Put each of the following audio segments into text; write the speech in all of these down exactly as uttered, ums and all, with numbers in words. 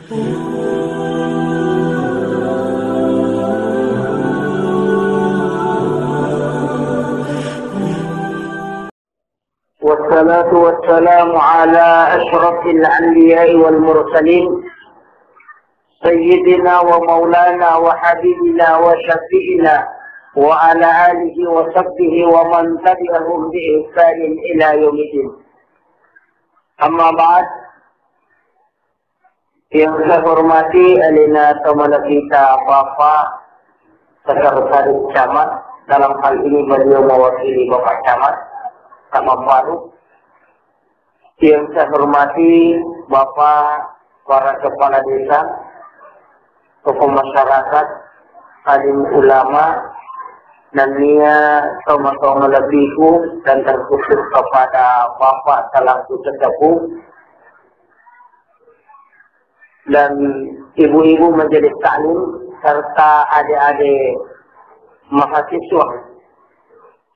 والصلاة والسلام على أشرف الأنبياء والمرسلين، سيدنا ومولانا وحبيبنا وشفيعنا وعلى آله وصحبه ومن تبعهم بإحسان إلى يوم الدين. أما بعد، yang saya hormati alena tomalebbita Bapak Sekretaris Camat, dalam hal ini beliau mewakili Bapak Camat, Camat baru. Yang saya hormati Bapak para kepala desa, tokoh masyarakat, alim ulama, dan nia tomatoa malebbiku, dan terkhusus kepada Bapak selaku sesepuh, dan ibu-ibu majelis taklim serta adik-adik mahasiswa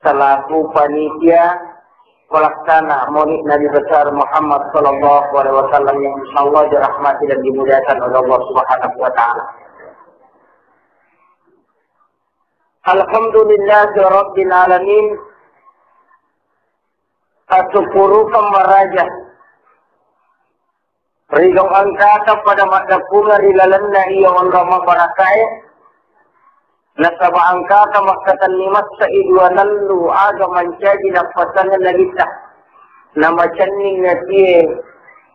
selaku panitia pelaksana Maulid Nabi Besar Muhammad sallallahu alaihi wasallam yang insyaallah dirahmati dan dimuliakan oleh Allah Subhanahu wa taala. Alhamdulillahirabbil alamin. Asukkurukan maraja ri gau engkata pada maddeppungeng ri lalenna iya onrong mabbarakae, nasaba engkata makkatenni masse'i dua tellu aga mancaji nappasangeng nabitta, namacenning atie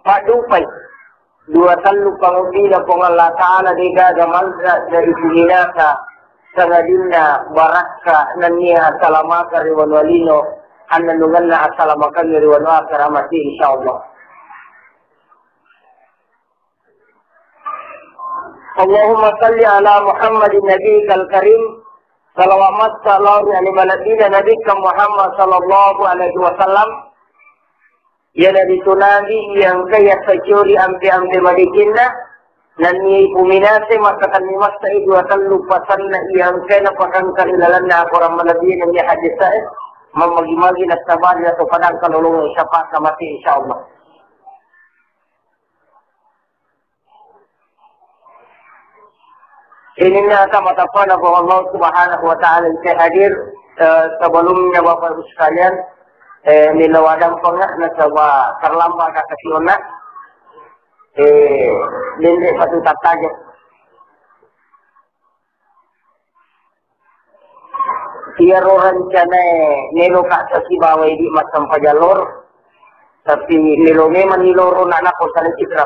paddupai dua tellu pangobbina Puang Allah Ta'ala, degaga manrajai sininasa sangadinna barakka nennia asalamakeng ri wanua lino, annennungenna asalamakeng ri wanua akhirat mati, insyaallah. Allahumma salli ala Muhammadin nabiyikal karim. Salawat massa lao ri ale malebbina Nabikka Muhammad sallallahu alaihi wasallam. Iyanaritu Nabi iya engka yassajori ampe-ampe madecenna, nennia ipuminasai makkatenni masse'i dua tellu pasanna iya engkae napakangka ri lalenna akorang malebbi nennia hadisa'e, mammagi-magi nasabari atau padangka lolongeng syafaat mate, insyaallah. Sininna ata matappana Puang Allah Subhanahu wa Ta'ala, engka hadir, eh, sebelumnya Bapak Ibu sekalian, eh, melo wadang penga nasaba terlambat ka kasionna, eh, denre patu tattaja. Iyaro rencanae meloka sasibawai di massempajang loro, tapi melo memang ni loro na nako sala citra.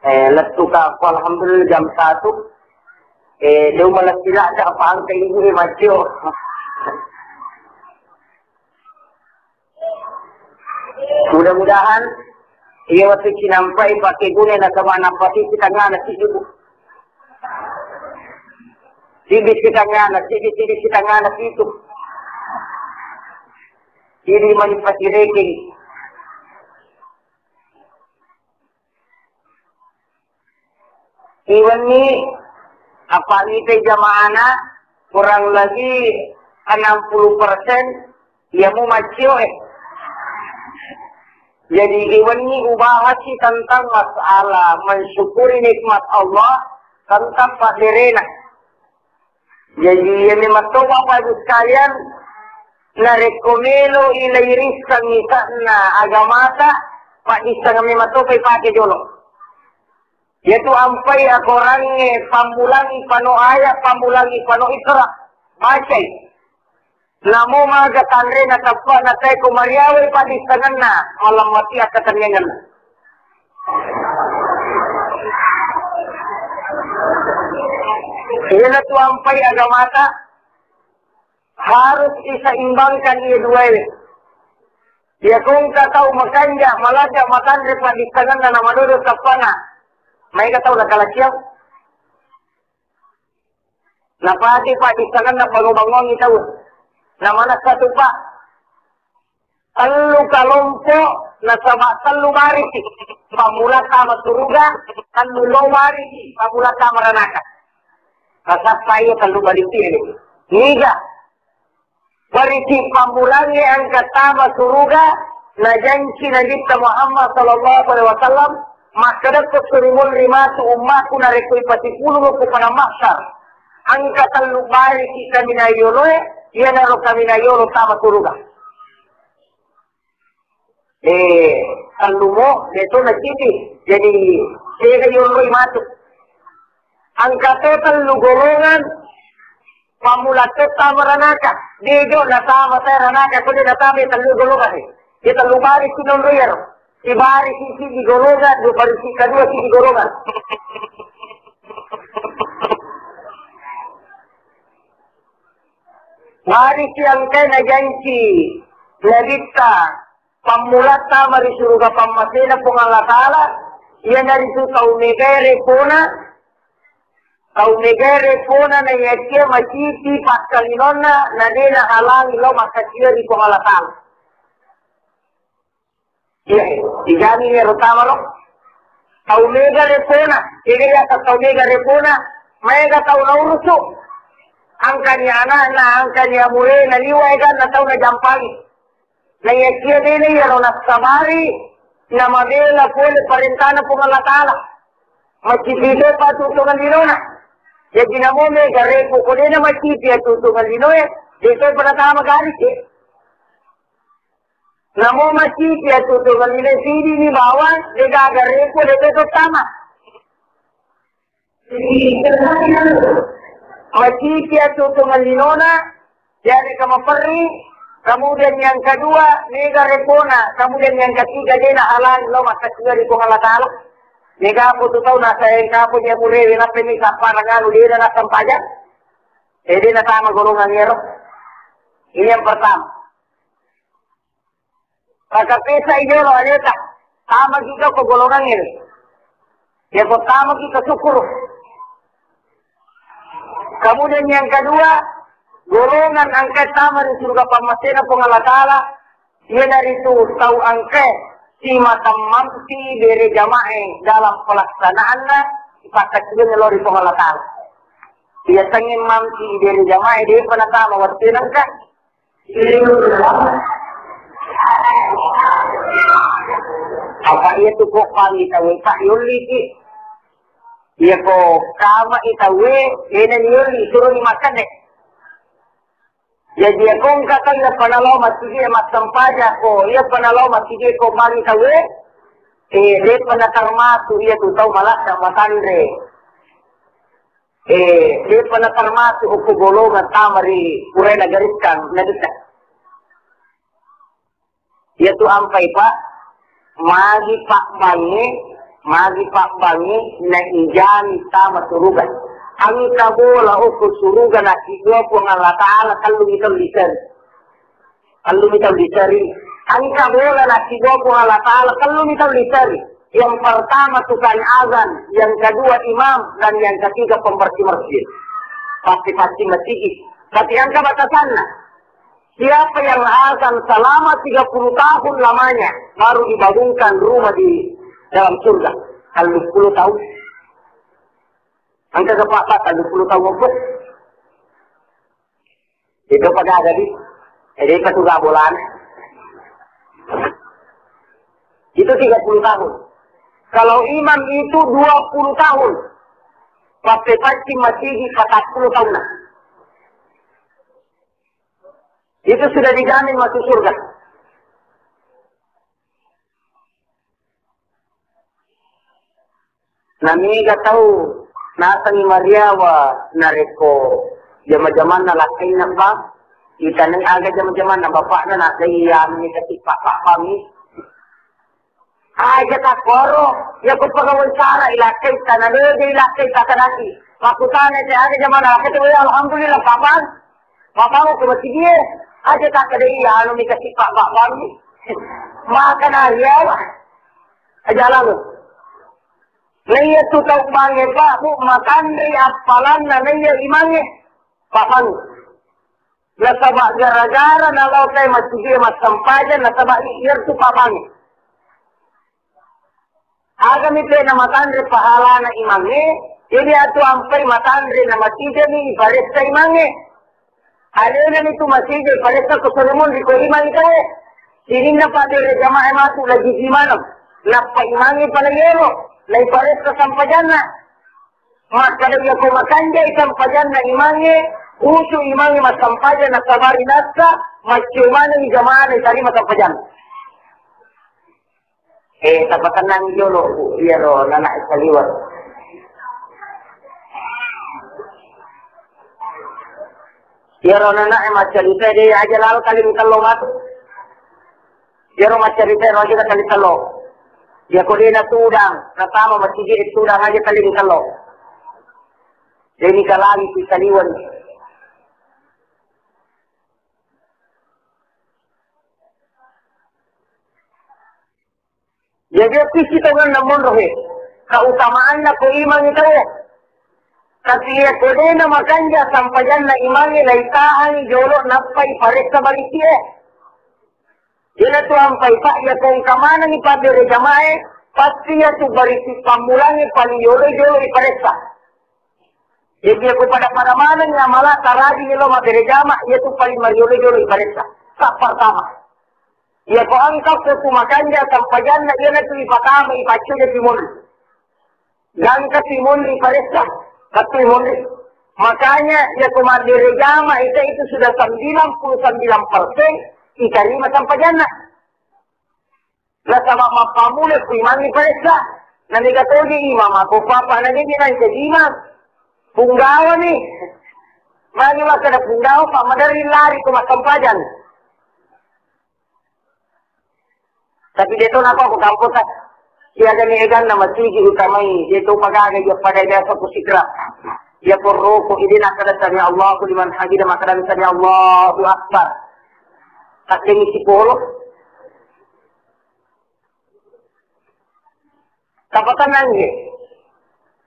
Eh, lettuka ko alhamdulillah jam satu. Eh, deu malessi ladde apa angka ibu e maccio. Mudah-mudahan iya wettu cinampai pakkeguna nasaba nappasi sitengngana siddi, Bu. Siddi sitengngana, siddi, siddi sitengngana pitu. Siddi mani pasirekeng. Iwenni apa ite jamaahna kurang lebih enam puluh persen iya mu maccio e. Jadi iwenni ubahasi tentang masalah mensyukuri nikmat Allah tentang padderena. Jadi iya memang to Bapak Ibu sekalian, narekko melo ilai risseng isa'na agamata, paddissengeng memang to ipake jolo. Iyatu ampai akorangnge pammulangi pano ayat, pammulangi pano Iqra, bacai. Namo maga tanrena teppa na tae ko mariawai paddissengenna, malam mati akkatenniangenna. Iyanatu ampai agamata harus diseimbangkan iya duae. Iya kongka tau makanja, malaja, matanre paddissengenna na madodo teppana. Maega tau nakalasiang. Napake paddissengenna bango-bangongi tau. Namanessa tu, Pak. Tellu kalompo nasaba tellu barisi pammula tama suruga, tellu lo barisi pammula tama ranaka. Nasappa iya tellu barisi ini. Niga? Barisi pammulangnge engka tama suruga, najanci Nabitta Muhammad sallallahu alaihi wasallam, Makkedakko suri monri matu ummaku narekko ipasipulung ko padang mahsyar, engka tellu barisi kaminang yoloe, iyanaro kaminang yolo tama suruga. Eh, tellumo, deto nacipi. Jadi, tega yoloi matu. Engka to tellu golongan, pammula to tama ranaka. Dejo natama saya ranaka, ko de natama tellu golongan. Dia tellu barisi nonro yaro. Sibarisi siji golongan, dua barisi kedua siji golongan. Barisi engkae najanci Nabitta pammulatta mari suruga pammasena Puang Allah Ta'ala, iyanaritu tau megae repona, tau megae repona naiyakia macipi pakkalinonna, nadena halangi lao makkasiwa ri Puang Allah Ta'ala. Iya, dijamin iyaro tama ro. Tau mega repona, kega iya tau mega repona, maega tau naurusu. Angkani anakna, angkani amurena, liwa eganna tau najampangi. Naiyakia dena iyaro nassabari, namabela pole parentana Puang Allah Ta'ala. Maccipito patu tongan linona. Jadi namo mega repo ko dena maccipi atu tongan linoe, deto pada tama gariki. Namo macipi atu tongan lino sidini bawang, degaga repo, deto tama. Macipi atu tongan linona, jari kamaperri, kemudian yang kedua, mega repona, kemudian yang ketiga, dena halal, lo makkasiwa ri Puang Allah Ta'ala. Mega apa tu tau nasa engka apa dia murewe, napa ini sappa nanganu, dena nasampaja. Eh, dena tama golongan ero. Ini yang pertama. Maka pesa i jolo aleta, tamaki ka ko golongan ini. Ya ko tamaki ka syukur. Kemudian yang kedua, golongan angka tama di surga pammasena Puang Allah Ta'ala, iyanaritu tau angka simata mamsi bere jamae dalam pelaksanaanna, ipakkacuweng lori Puang Allah Ta'ala. Iya tengeng mamsi bere jamae, depa natama wattu nangka. Apa iya tu ko pami tawe tak yolli ki. Iya ko kama i tawe, dena ni yolli, suruh ni makan deh. Jadi iya ko engka tau iya panalo masigi massempajang ko, iya panalo masigi ko mani tawe, eh, depa na termasuk iya tu tau maladda matanre. Eh, depa na termasuk okko golongan tama ri purana gariskang nabitta. Iyatu ampai, Pak, magi pabbangnge, magi pabbangnge na ijami tama suruga. Engka bola okko suruga nakkidua Puang Allah Ta'ala tellu mitau liseri. Tellu mitau liseri. Engka bola nakkidua Puang Allah Ta'ala tellu mitau liseri. Yang pertama tukang azan, yang kedua imam, dan yang ketiga pembersih masjid. Pasti-pasti masjid. Tapi engka batasanna. Siapa yang azan selama tiga puluh tahun lamanya, baru dibangunkan rumah di dalam surga. Tellu puluh tahun. Engka ke Pak, Pak, tellu puluh tahun apa? Itu pada ada di, jadi ketua bulan. Itu tiga puluh tahun. Kalau imam itu dua puluh tahun. Sampai pancing masigi empat puluh tahun. Itu sudah dijamin masuk surga. Namiga tau nasengngi mariawa narekko jama-jamanna lakkainna, Pak, itanai aga jama-jamanna bapakna, nasai anu ni kati pak-, pak-, pami. Aja takkoro, iya ko pegawai sara ilakkai tana dede ilakkai tatanaki. Makkutana te aga jama lakkai tu, alhamdulillah, papan. Papan ko masigie, aja takkadai anu mi kasi pak-, pak-, pami. Maka nariawa. Aja lalu. Naiya tu tau bangnge, Pak, Bu, matanri appalanna naiya imangnge. Paham? Nasaba gara-gara nalao tai masigi massempajang, nasaba i-, iyartu papangnge. Agami pe namatanre pahalana imangnge, jadi atu ampai matanre namasijani iparessa imangnge. Alena ni tu masija iparessa ko solomon ri ko imangnge tau. Sininna pabbere jamaah matu lagi gimana? Nappa imangnge pala yero. Naiparessa sampajanna. Makkeda iyako makanjai sampajanna imangnge, usu imangnge massampajang nasabari nassa, maccio manenni jamaah itarima sampajanna. Eh, tapatennangi jolo, Bu, iyaro nana saliweng. Iyaro nana maccarita de aja lalo kali mitello matu. Iyaro maccarita ro aja kali tello. Iyako de natudang, natama masigi tudang aja kali mitello. Deni kalali saliweng. Jaji, okki sitongenna monro he, keutamaanna ko imangngi tau. Tapi iya ko de namakanja sampajanna imangnge, naitahangi jolo nappa iparessa barisie. Iyanatu ampai, Pak, iya ko engka manenni pabbere jamae, pasti iya tu barisi pammulangnge paling yolo jolo iparessa. Jadi, iya ko pada-pada manenni amala tarajini lo mabbere jama, iya tu paling mariolo jolo iparessa. Sa pertama. Iya ko engka ko tu makanja sampajanna, iyanatu ipatama, ipaccoja tu monri. Gangka tu monri iparessa, katu monri. Makanya, iya ko mabbere jama, ita itu sudah sembilan puluh sembilan persen itarima sampajanna. Nasaba mappammula ku imangngi paressa. Namega toje imam, ako papa na jadi nangka imam. Punggawa ni. Magi makkeda punggawa, Pak, maderri lari ko massempajang. Tapi de to napa ko kampus, ah. Siaga ni eganna masigi utamai, de to pagaga iya pada biasa ku sikra. Iya porroko, ide nakkeda sami Allahu liman hamidah, makkeda sami Allahu Akbar. Takkengi sipolo. Tapatennangngi.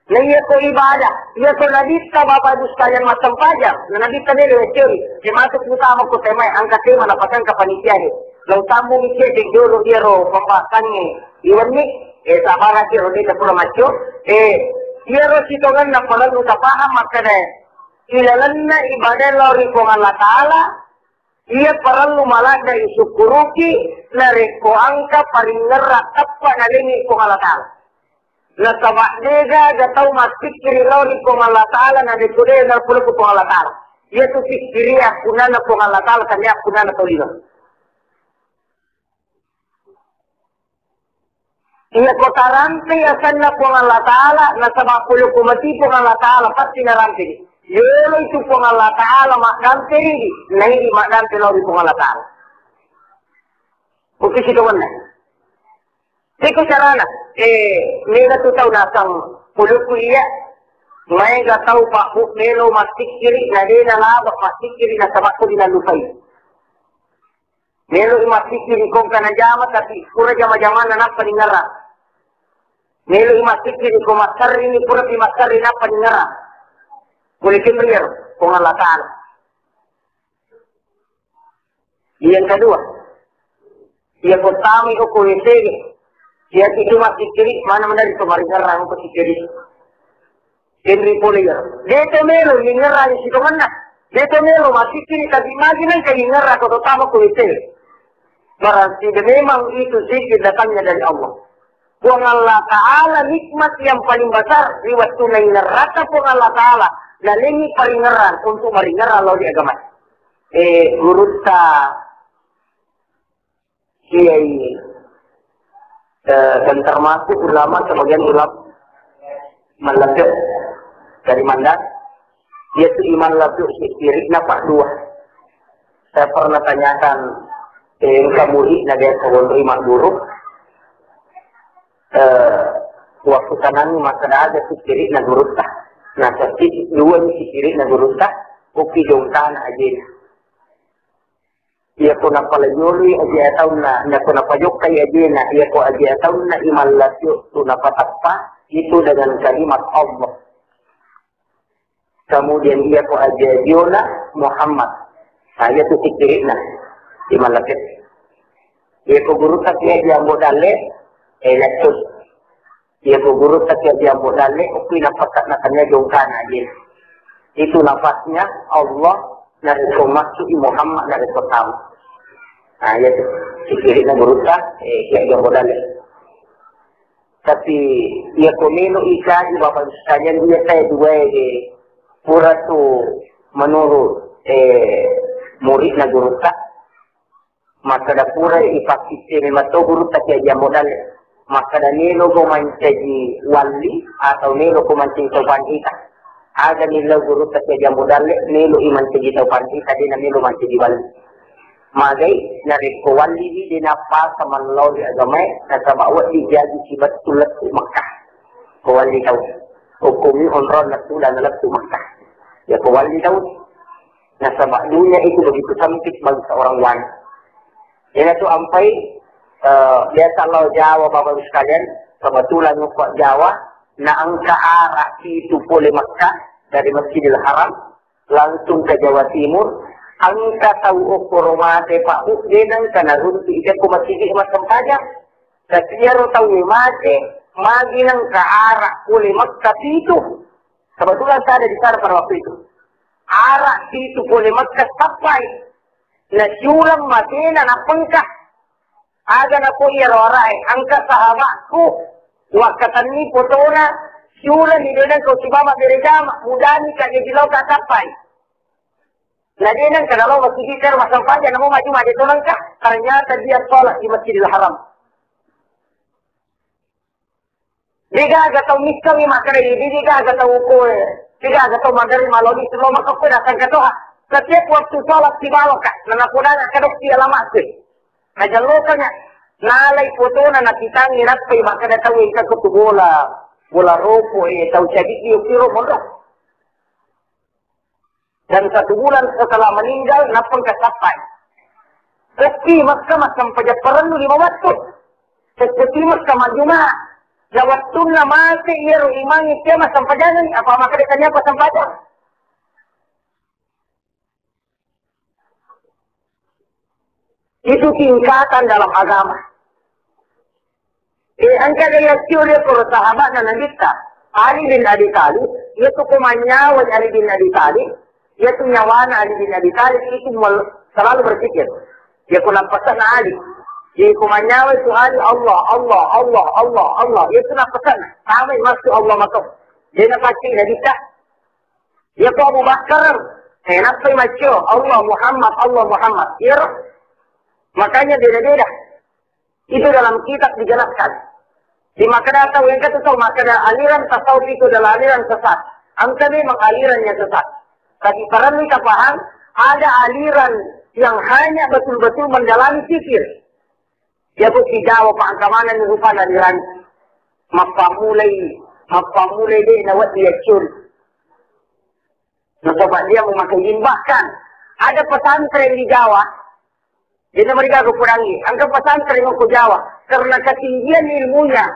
Na iya ko ibadah, iya ko nabitta Bapak Ibu sekalian massempajang, na nabitta melo weceri, ke masuk utama ko temai, angka tema napakangka panitia he. Lau tammu mi cedde jolo iyaro pembahasangnge iwenni, eh, sabara kiro de pura macco, eh, iyaro sitongenna parellu tapaham makkeda, ilalenna ibadah lao ri Puang Allah Ta'ala, iya parellu maladde isukkuruki narekko engka paringerrang teppa nalengngi Puang Allah Ta'ala. Nasaba degaga tau massikkiri lao ri Puang Allah Ta'ala narekko de napole ku Puang Allah Ta'ala. Iya tu sikkiri akkunana Puang Allah Ta'ala, tania akkunana tau lino. Iya ko tarampe asenna Puang Allah Ta'ala, nasaba pole ku mati Puang Allah Ta'ala, pasti narampe. Yolo itu Puang Allah Ta'ala maddampe ri, naidi maddampe lao ri Puang Allah Ta'ala. Oke, sitongenna. Iko carana, eh, mega tu tau nasang pole ku iya, maega tau Pak Bu melo massikkiri, na de nalaba massikkiri, nasaba ko dinallupai. Melo i massikkiri ko engka najama, tapi pura jama-jamanna nappa ningerang. Melo i massikkiri ko massarrini, pura pi massarri nappa ningerang. Pole kenri iyaro, Puang Allah Ta'ala. Yang kedua, iya ko tamai ko W C, iya tu cuma sikkiri, mana menari ko maringerang ko sikkiri. Kenri pole iya. De to melo ningerang sitongenna. De to melo massikkiri, tapi magi nengka ningerang ko tama ko W C. Berarti de memang itu zikir datangnya dari Allah. Puang Allah Ta'ala nikmat yang paling besar ri wettunna ingerrata Puang Allah Ta'ala, nalengngi paringerrang untuk maringerrang lao ri agama. Eh, gurutta Kiai, eh, dan termasuk ulama, sebagian ulama Mallabbe dari Mandar, dia tu Imam Labbe sikkiri'na pak dua. Saya pernah tanyakan, eh, engka murid na biasa wonri magguru, eh, waktu tanangi makkeda aga sikkiri'na gurutta. Nah, tapi dua ni sikkiri'na gurutta, uki jongkana ajena. Iya ko napalajoloi aje ataunna, iya ko napajokkai ajena, iya ko aje ataunna Imam Labbe tu napateppa itu dengan kalimat Allah. Kemudian iya ko aje ajiona Muhammad. Nah, iya tu sikkiri'na Imam Labbe. Iya ko gurutta ki aje Ambo Dalle, eh, lettu. Iya ko gurutta ki aje Ambo Dalle, okki napakka na tania jongkana aje. Itu nafasnya Allah narekko massuki Muhammad narekko tama. Nah, iya tu. Sikkiri'na gurutta, eh, ki aje Ambo Dalle. Tapi iya ko melo i kaji Bapak Ibu sekalian, iya saya dua e pura tu menurut, eh, murid na gurutta. Makkeda pura ipassissengi mato gurutta ki aja modal. Makkeda melo ko mancaji walli atau melo ko mancaji tau panrita. Aga nillau gurutta ki aja modal, melo i mancaji tau panrita, dena melo mancaji walli. Magai narekko walli ni dena pasa mallao ri agamae, nasaba wedding jaji sibettu lettu Makkah. Ko walli tau. Hukumi onrong lettu dan lettu Makkah. Ya ko walli tau. Nasaba dunia itu begitu sempit bagi seorang wanita. Iyanatu ampai, eh, biasa lao Jawa, Bapak Ibu sekalian, kebetulan ko Jawa, na engka arah itu pole Mekah dari Masjidil Haram langsung ke Jawa Timur, engka tau okkoro mate, Pak Bu, de nengka naruntu ida ko masjid massempajang. Tapi iyaro tau mate, magi nengka arah pole Mekah itu. Kebetulan saya ada di sana pada waktu itu. Arah itu pole Mekah sampai. Na siulang matena nappa engka. Aga nako iyaro arae, engka sahabatku, wakkatenni fotona, siulang ni dena kau sibawa bere jama, mudani ka jadi lau ka sappai. Na dena engka nalo masjid ter masampaja namo maju maju tonangka, ternyata dia sholat di Masjidil Haram. Degaga tau missengngi makkeda idi, degaga tau koe, degaga tau magari maloni selo makkokkoe datang ke toha. Setiap waktu sholat sibawa ka, nana kodana kadokki alamakku. Najallokanga, nalai fotona napitangi nappai makkeda tau engka ko tu bola, bola ropo e tau cadi di okiro monro. Dan satu bulan setelah meninggal, nappa engka sappai. Okki Mekka massempajang parellu lima waktu. Okki Mekka majjuma. Na wattunna mate iyaro imang tia massempajangeng, apa makkeda tania apa sempajang? Itu tingkatan dalam agama. Eh, engka gaya sio dia koro sahabatna Nabitta, Ali bin Abi Thalib, iyatu ko manyawai Ali bin Abi Thalib, iyatu nyawana Ali bin Abi Thalib itu mel-, selalu berpikir. Iya ko nappasana Ali. Iya ko manyawai tu Ali, Allah, Allah, Allah, Allah, Allah. Iyatu nappasana. Sampai masuk Allah mato. Dia napasti Nabitta. Iya ko Abu Bakar, eh, nappai macio, Allah Muhammad, Allah Muhammad. Iya ro. Makanya beda-beda. Itu dalam kitab dijelaskan. Di makkeda tau engka tu tau makkeda aliran tasawuf itu adalah aliran sesat. Engka memang alirannya sesat. Tapi perlu kita paham, ada aliran yang hanya betul-betul mendalami fikir. Iya ko ki Jawa pa engka manenni rupanna aliran. Mappamulai, mappamulai de na wedding yaccuri. Nasaba dia memakai jin. Bahkan ada pesantren di Jawa, jadi mereka aku kurangi, angka pesantren ko Jawa, karena ketinggian ilmunya,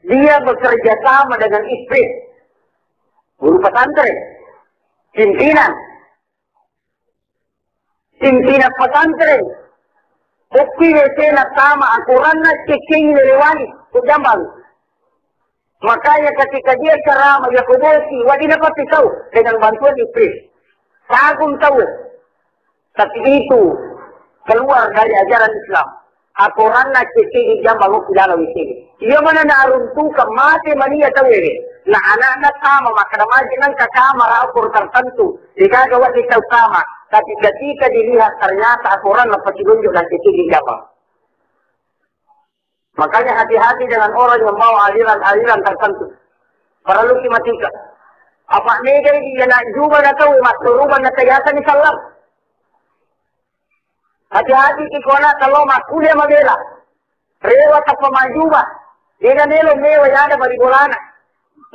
dia bekerja sama dengan istri. Guru pesantren, pimpinan, pimpinan pesantren. Okki W C na tama, akoranna cekkengi lelewani, ko jambang. Makanya ketika dia ceramah, ya kobosi, wadi na pasti tahu dengan bantuan istri. Kagum tahu. Tapi itu keluar dari ajaran Islam. Akoranna cekkengi jambang okki dalam W C. Iya mana na aruntukan mate mania tahu ini. Na anakna tama, maka na maji nang ke kamar akur tertentu. Degaga wadi tahu tama. Tapi ketika dilihat ternyata akoranna pasilunjuk dan cekkengi jambang. Makanya hati-hati dengan orang yang bawa aliran-aliran tertentu. Parellu ki matika. Apa mega di yana juba na tau matturungan na tayasa ni sallam. Hati-hati ki kona kalau makuliah mabela. Rewa tappa majuba. Mega melo mewa yada bali bolana.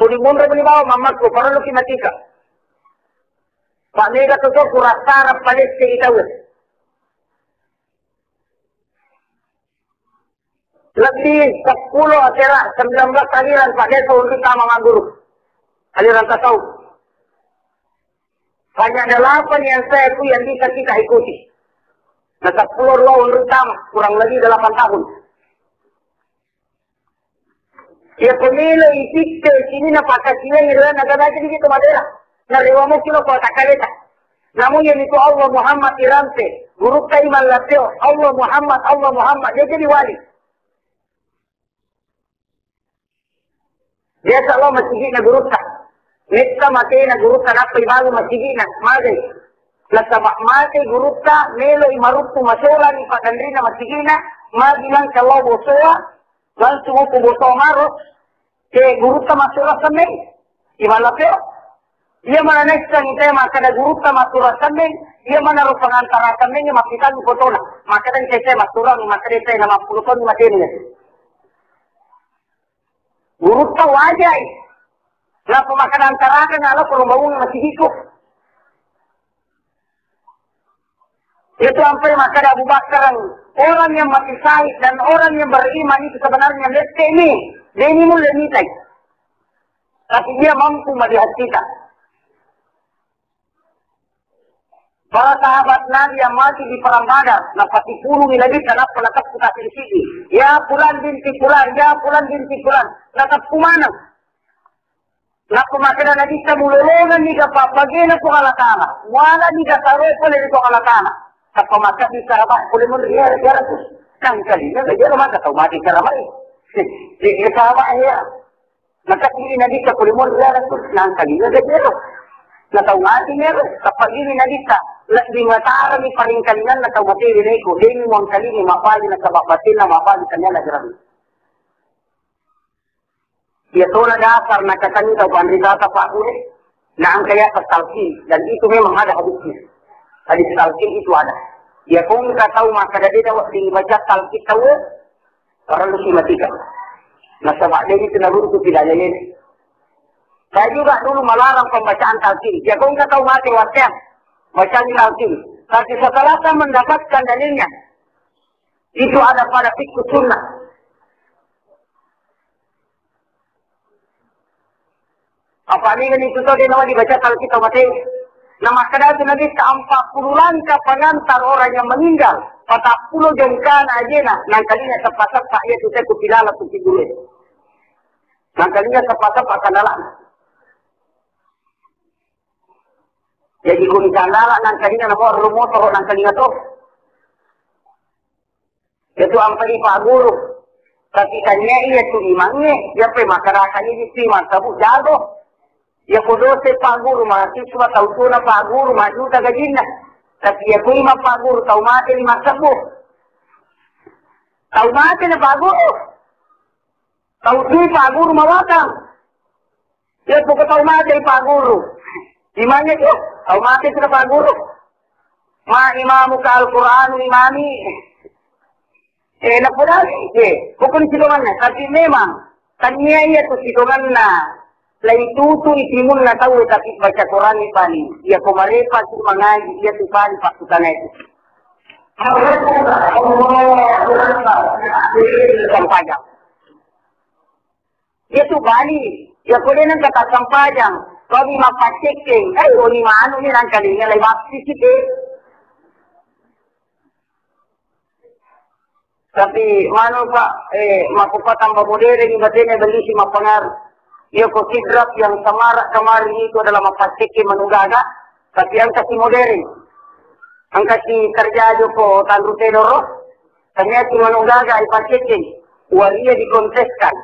Kodi monro bali bawa mamakku, parellu ki matika. Pak mega tu kurasana palesse itawe. Lebbi seppulo atera sembilan belas aliran pada tahun pertama magguru. Aliran tasawuf. Hanya delapan yang saya akui yang bisa kita ikuti. Nah, seppulo tahun pertama, kurang lebih delapan tahun. Iya pemilo isitte sini na pakasiang ira na gana jadi kita madera. Na rewa mo kilo kota kaleta. Namu yang itu Allah Muhammad irante. Guru kai mallateo. Allah Muhammad, Allah Muhammad. Dia jadi wali. Biasa lao masigi'na gurutta. Metta matena gurutta nappai bangung masigi'na, magai. Nasaba mate gurutta, meloi maruttu masolani paddanrina masigi'na, magi nangka lao bosoa, langsung uku bosoa maro, ke gurutta masola semmeng. Imallapeo. Iya mana naissengi te makkada gurutta matura semmeng, iya mana ro pangantara semmeng mappitangi fotona. Makkada engka te matura, makkada te na mappulo taung mateni. Gurutta wajai. Nappa makkada antarakeng ala ko bangung masigiku. Itu ampai makkada Abu Bakar, orang yang mati syahid dan orang yang beriman itu sebenarnya lette ni, deni mulle mitai. Tapi dia mampu melihat kita. Para sahabat Nabi yang mati di perang Badar, napatipulungi Nabi, kenapa nateppu kasih sigi? Ya fulan binti fulan, ya fulan binti fulan, nateppu maneng. Nappa makkeda Nabitta, mulolongeng niga pabbagena Puang Allah Ta'ala, wala niga saroi pole ri Puang Allah Ta'ala. Tappa makkeda sahabat, pole monri ya, ya Rasul. Nangkalinga gajero maka tau mati salamai. Eh, eh, sahabat ya. Maka ini Nabitta, pole monri ya Rasul. Nangkalinga gajero. Na tau mati ya, tappa ini Nabitta, lebbi matara ni paringkalingan na tau mati neko. Deni muangkalingi mabali nasaba batinna mabali kanyana jerabi. Iya tona dasar nakatanni tau panritata pakkure, na engka iya talqin, dan itu memang ada hadisnya. Hadis talqin itu ada. Iya ko engka tau makkada de dawa dibaca talqin tau, parellu si matikan. Nasaba de itu naruntu tidak lele. Saya juga dulu melarang pembacaan talqin. Iya ko engka tau mate watteang, bacaan talqin. Tapi setelah saya mendapatkan dalilnya, itu ada pada fikih sunnah. Apa ni itu tau de nawa dibaca kalau kita mate. Nah, makkada tu Nabi ta empat puluh langkah pengantar orang yang meninggal. Patappulo jongkana ajena, nangkalinga seppa-seppa iya tu saya kupilala tu kidule. Nangkalinga seppa-seppa kanalana. Jadi kun kandala nangkalinga namo rumotoro nangkalinga to. Itu ampai Pak Guru. Tapi tanya iya tu imangnge, iya pe masyarakat ini si masabu jago. Iya ko dose Pak Guru, mahasiswa tau tuna Pak Guru, majuta gajinna. Tapi iya ku imang Pak Guru, tau mate lima sebbu. Tau mate na Pak Guru. Tau tui Pak Guru mawatang. Iya poko tau mate Pak Guru. Imangnge tu, tau mate sudah Pak Guru. Ma imamuka Al-Qur'anu imami. Eh, napodali, eh, pokoknya sitonganna. Tapi memang, tania iya tu sitonganna. Lai tutu itimunna tau, tapi baca Qur'an ni pali. Iya ko marepa tu mangaji, iya tu pali Pak Sutana itu. Sampajang. Iya tu bali. Iya ko de nengka tassempajang. Kau di mappaccekeng. Eh, oni manu ni nangkalinga lai baptis itu. Tapi manu Pak, eh, makkuppa tambah modern ni batena beli si mappengaruh. Iya ko sidrap yang semarak kemarin itu adalah mappaccekeng manu gaga. Tapi angka si modern. Angka si terjadi ko tanru tedoro. Tania tu manu gaga ipaccekeng, waria dikonteskan.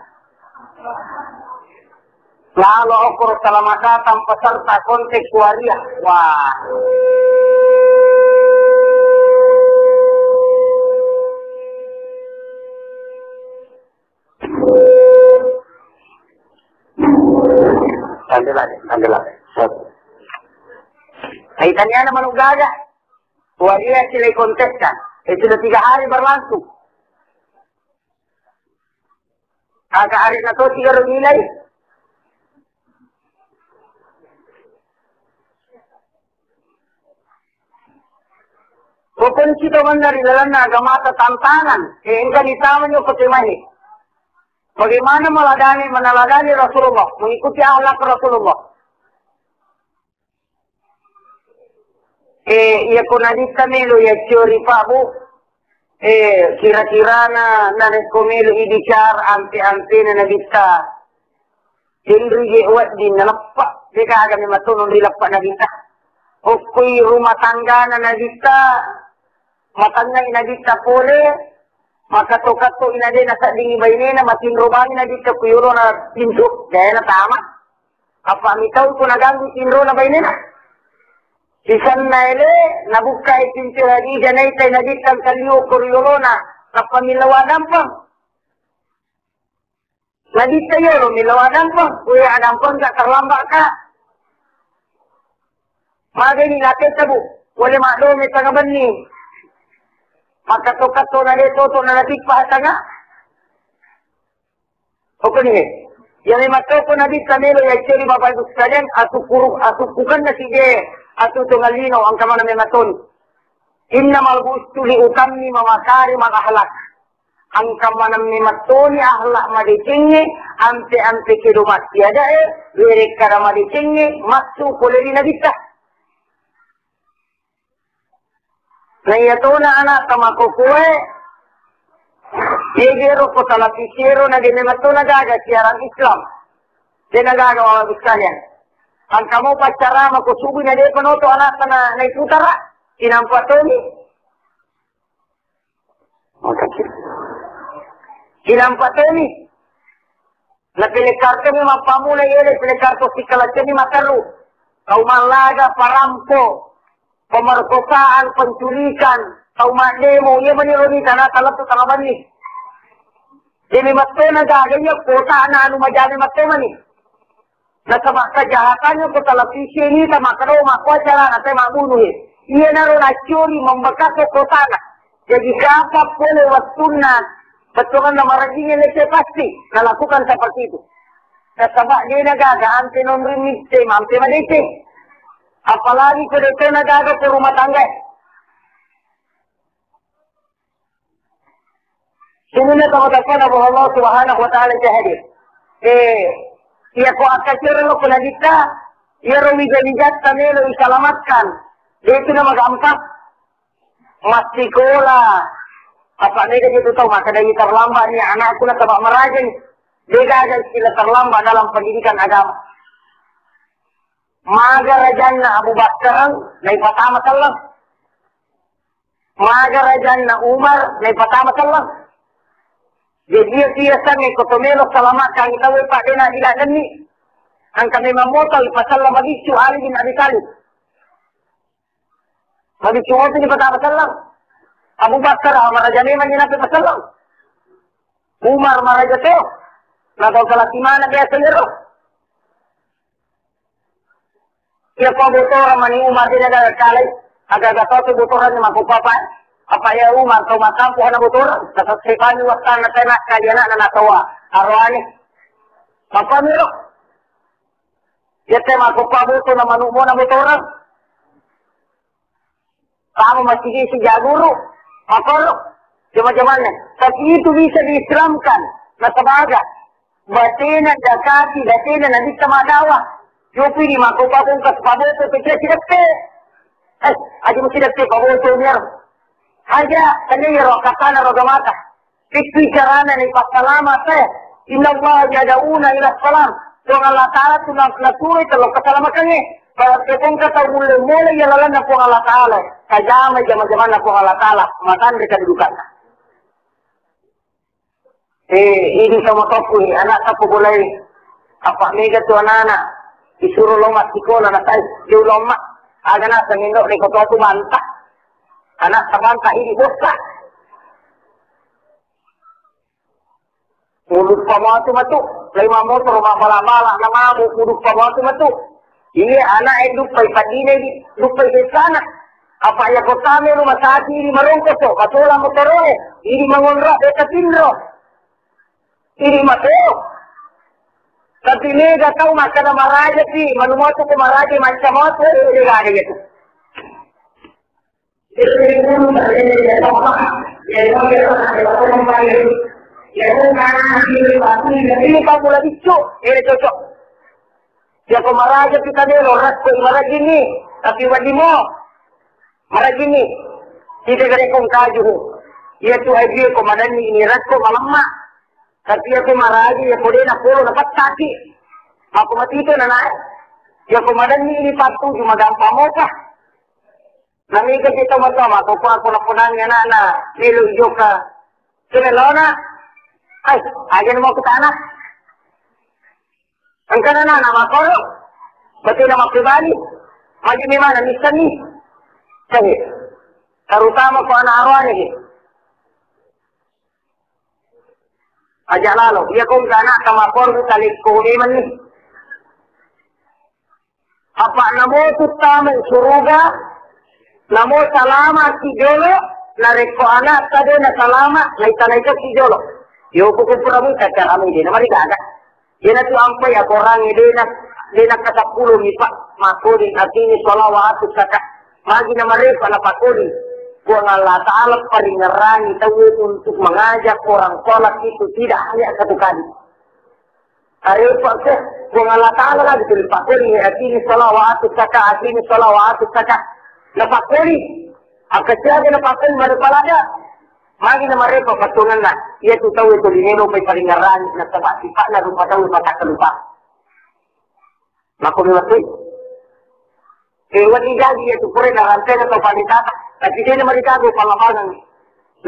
Lalo okoro selamat datang peserta kontes waria. Wah. Sambil lagi, sambil lagi. Hai tania na manu gaga. Waria silai konteskan. Eh, sudah tiga hari berlangsung. Aga arena to tiga ro nilai. Pokoknya kita menari dalam agamata tantangan. Eh, engka ditawanya pakai mahe. Bagaimana meladani, meneladani Rasulullah, mengikuti akhlak Rasulullah. Eh, iya ko Nabitta melo iya ciori Pak Bu. Eh, kira-kirana narekko melo ibicara ampe-ampena Nabitta. Tenri je wedding naleppa. Deka aga memang tonong rileppa Nabitta. Okkoi rumah tanggana Nabitta. Matangngai Nabitta pole. Makatto-katto ina de' naseddingi bainena, matinro bani Nabitta ku yolona pintu, de' natama. Apa mitau ku naganggu tinrona bainena. Sisenna ele, nabukkai pintu Hadijah, naitai Nabitta engka liwo ko ri yolona, tappa millau addampeng. Nabitta yolo millau addampeng, kuya addampeng ka terlambat ka. Magani natetta, Bu, pole maddome tengnga benni. Makkatto-katto na de' toto na natippa tengnga. Oke ni. Iya memang toko Nabitta melo yacceri Bapak Ibu sekalian, asukkuru-, asukkukenna si de, atu tongallino, engka maneng memang toni. Innamal bu'itstu li utammima makarimal akhlak. Engka maneng memang toni akhlak madecengnge, ampe-ampe kedo massiadae, werekkada madecengnge, massu pole ri Nabitta. Na iya tona ana'ta makokoe, iyegero ko televisi ero na de' memang tona gaga siaran Islam. De' na gaga, Bapak Ibu sekalian. Engka mo paccarama ko subuh na de'pa noto ana'ta na, naiputara, tinampa toni. Tinampa toni. Na pele kartu mi mappamula yele pele kartu sikala ceni mataru. Tau mallaga, parampo, pemerkosaan, penculikan, tau maddemo, iya mani roni tanah taleppu talabanni. Jadi mattona gaga iya kota ana anu majame mattona ni. Nasaba kejahatannya ko televisi ini, ta makkeda, "Oh, makko acarana, te mabbunu he." Iyanaro naccuri membekas ko kotana. Jadi kapan pole wettunna bettuanna marajingnge lesse pasti nalakukan seperti itu. Nasaba de' na gaga ampe nonroi mitte, ampe madeceng. Apalagi ko de' to na gaga ko rumah tangga. Sininna tau tappana Allah Subhanahu wa Ta'ala, jahadi. Eh, iya ko akkacero lo ko Nabitta, iyaro wija-wijatta melo isalamatkan. De' tu na magampang. Massikola. Apa mega itu tau makkeda terlambat ni anakku nasaba maraja ni. De' gaga istilah terlambat dalam pendidikan agama. Maga rajanna Abu Bakar, naipatama selleng. Maga rajanna Umar, naipatama selleng. Jadi, iya biasa meko to melo salamakkangi tau, Pak, de' na dilalenni. Engka memang moto ipaselleng mabiccu Ali bin Abi Thalib. Mabiccu moto dipatama selleng. Abu Bakar, ah, maraja memang ni nappa paselleng. Umar maraja to. Na tau salaki mana biasa iyaro. Iya ko botorang mani Umar de' na gaga kalai, aga-aga to tu botorang ni mako papa. Apa iya Umar tau makampu ana botorang, tasessepani wattanna tena kali anakna natoa. Aroane. Papa miro. Iya te mako pa boto na manu mo na botorang. Kamu masih di sejak guru, makoro, jama-jamanna. Tapi itu bisa diislamkan. Nasaba aga, batena dakati, batena Nabitta maddawa. Jopi di mako pabongka paboto, pekira sidatte. Eh, aja mesti datte paboto niar. Aja, tanya ya roh katana roh gamata. Pekki carana ni passalama te. Inna Allah yad'una ila salam. Puang Allah Ta'ala tu na-, naturoi tello keselamatangnge. Bahwa kepengka tau mulle-mulle ya lalanna Puang Allah Ta'ala. Kajama jama-jamanna Puang Allah Ta'ala. Matanre kedudukanna. Eh, ini sama toppu ni, anak toppu boleh. Apa mega tu anak-anak. Disuruh lomak sekolah, anak saya. Dia lomak. Aga nak sengindok ni kau tu bantah. Anak tabantah ini bosah. Muduppa matu matu, lai mammotoro mabbala-bala, namamu muduppa matu matu. Iya, anak e duppai padine di, duppai desana. Apa iya kota melu masaki di marongkoso, matola motoro e, idi mangonro, beta pinro. Idi mato. Tapi mega tau makkada maraja pi, manu matu ko maraja, macam matu, eh, de gaga itu. Ini kamu lagi cuk, ini cocok. Iya ko maraja kita dulu, rakko marajini, tapi wadimo marajini. Kita gare kong kaju. Iya tu aja ko madanni ini rakko malemma. Tapi iya ko maraja, iya ko dena polo na pattaki. Mako matito na nae. Iya ko madanni ini pattu cuma gampang mopa. Namika kita matama ko pa ko naponangi anana melu joka. Kene lona, ai, aja mau ke tanah. Engkana na, na makoro, betul na makkebali, magi memang na misani. Sahe, terutama ko anak arwane ke. Aja lalo, iya ko engkana ka makoro, talekko memang ni. Apa namo tuttamai suruga, namo salama ki jolo, narekko anakta de na salama, naita-naita ki jolo. Yo, ko pura muka cara mu de na marigaga. Iyana tu ampai akorangnge de na, de na kasappulo mi, Pak. Makkoling aqimi sholata wa atuz zakah. Magi na marepa na pakkoling. Puang Allah Ta'ala paringerangi tauwe untuk mengajak orang sholat itu tidak hanya satu kali. Arepa ke, Puang Allah Ta'ala lagi tuli pakkoling, aqimi sholata wa atuz zakah, aqimi sholata wa atuz zakah. Na pakkoling. Akka siaga na pakkoling mare palada. Magi na marepa pattongenna, iya tu tau itu linelo pai paringerang, nasaba sifa'na rupa tau matakkalupa. Makko mi makkoi. Eh, wedding jaji iya tu pura narantena tau panritata. Tapi de na marigaga pallambangang.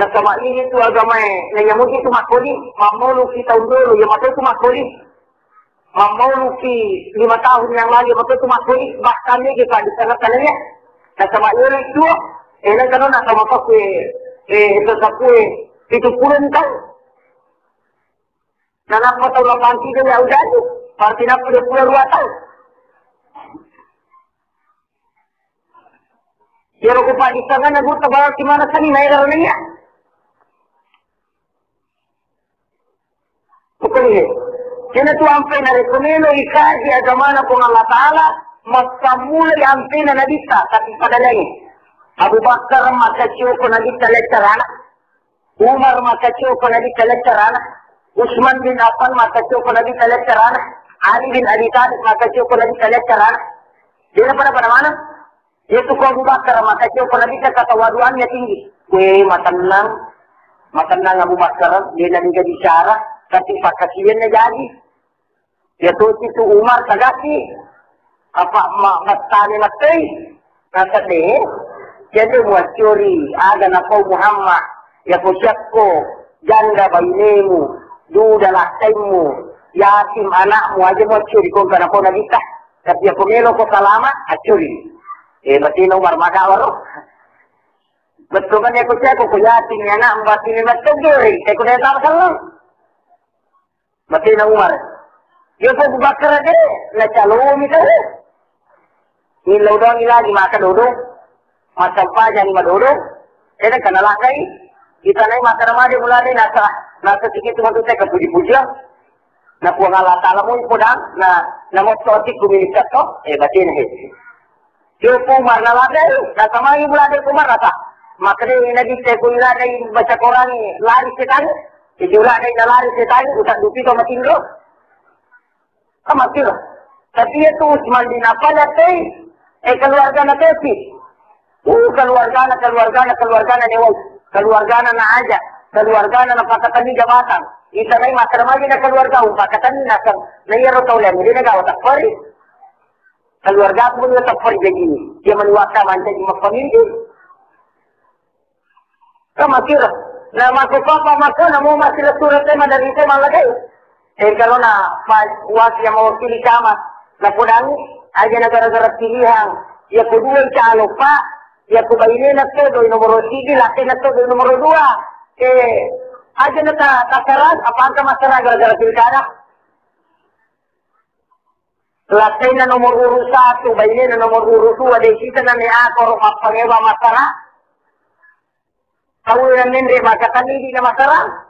Nasaba ini tu agamae, na iya muji tu makkoni, mammolu ki taung dolo, iya mato tu makkoni. Mammauluki lima tahun yang lalu, mato tu makkoni, bahkan ni kita di sana sana ya. Nasaba yolo itu, eh, nang kano nak sama kau kue, eh, itu sapue, itu puluh tahun. Nah, napa tahu lapan tiga ya udah tu, berarti napa dia puluh dua tahun. Yero ku Pak di sana, na gutta bawa di mana sani, naik darah ni ya. Pokoknya, kena tu ampai narekko melo ikaji agamana Puang Allah Ta'ala, massammulai ampena Nabitta, tapi pada lain. Abu Bakar maka cioko Nabitta leccarana. Umar maka cioko Nabitta leccarana. Utsman bin Affan maka cioko Nabitta leccarana. Ali bin Abi Thalib maka cioko Nabitta leccarana. Dia pada pada mana? Iyatu ko Abu Bakar, maka cio ko Nabitta katawaduannya tinggi. Kue matennang, matennang Abu Bakar, de na niga bicara, tapi pakkasiwianna jaji. Iyatu tu Umar tagasi, apa ma-, mattani mattei, kata de, jadi muaccori, aga napau Muhammad, ya ko siakko, janda bainemu, duda lakkaimu, yatim anakmu, aja muaccori ko, kana ko Nabitta. Tapi ako melo ko salama, accuri. Eh, batina Umar maka waro. Betul kan, ya, ko siapa, ko yatim, ya, anak, batina betul, eh, ko dia tak salah. Batina Umar. Ya, ko Abu Bakar de, na calo mi tahu. Ni lo doang lagi maka dodo. Massempajang madodo, eh, kan nalakai. Itanai makkeda made mulane nasa, nasa sikit tu matu teka puji-pujian. Na Puang Allah Ta'ala mu podang, na, na motto atikku milikka to, eh, batena he. Dio Umar nalade, nasa mai mulane Umar rasa. Makkeda Nabitta ko iladai baca Quran lari setan. Jadi uladai nalari setan, utak dupi to matinro. Amatiro. Tapi itu Utsman bin Affan ya, tei. Eh, keluargana tei. Uh, keluargana, keluargana, keluargana newai. Keluargana na aja. Keluargana na pakatani jabatan. Itanai makkeda magi na keluarga, um, pakatani naseng. Na iyaro tau lemu, dia na gawa tapperi. Keluarga aku pun tapperi jadi. Dia meniwaka mancaji mapamimpin. Ka makkiro, na makkukoppa makko, namo makkiro surete maderri te mallagai. Eh, kalau na pa-, wasi yang mewakili camat, na podangi, aja na gara-gara pilihan. Ya kedua calo, Pak, ya ku baine na to doi nomor tiga, laki na to doi nomor dua. Eh, aja na ta-, tasaran, apa angka masalah gara-gara pilkada? Lakkena nomor urut satu, bainena nomor urut dua, de kita nane akoro mappangewa masalah. Tau yang nendre maka tani di na masalah.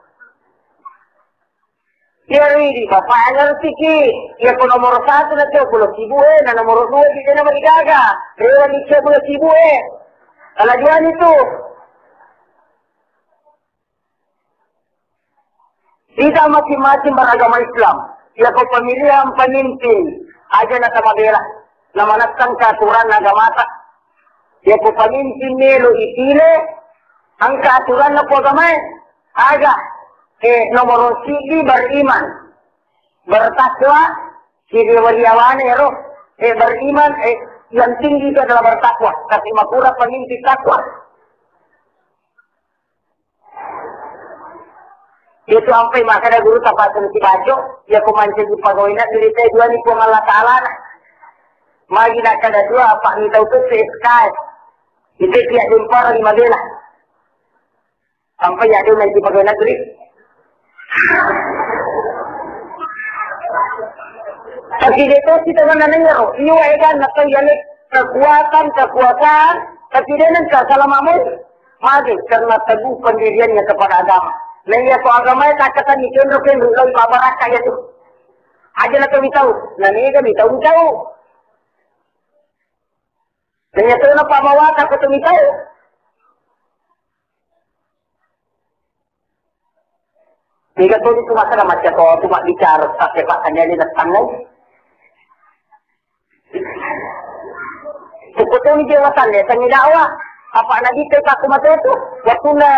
Iya, ridi, Bapak, yang ngerti ki. Iya, ko nomor satu na coba lo sibuk, eh, na nomor dua di na marigaga. Rewa ni coba lo sibuk, eh. Kalau dua itu. Kita masing-masing beragama Islam. Yako pemilihan pemimpin, aja na tamabela. Na manessang aturan agamata. Yako pemimpin melo ipile, engka aturan na agamae. Aga, eh, nomor siji beriman. Bertakwa, siji waliawane ero. Eh, beriman, eh, yang tinggi itu adalah bertakwa. Tapi makura pemimpin takwa. Itu ampai makkeda guru tapaseng sibaco, ya ko mancaji pegawai negeri te duani Puang Allah Ta'ala na. Magi nakkeda dua, apa mitau tu S K S. Itu tiap jempara di Madela. Sampai ya dua nanti pegawai negeri. Tapi dia tu kita mana nengero. Iya, eh, kan, atau ya, le, kekuatan, kekuasaan, tapi dia nengka selama mau. Mage, karena teguh pendiriannya kepada agama. Nah, iya, ko agama ya, tak kata ni, kendro, kendro, lagi babaraka ya tu. Aja lah kami tahu. Nah, ni kami tahu, tahu. Nah, iya, tu, napa mawata, kau tu, mi tahu. Mega toni tu makkeda macca to tu mabbicara, tapi pakkanyali natangngai. Pokoknya dia wasalle, tanya dakwah. Apa Nabitta takku mate tu? Waktu na,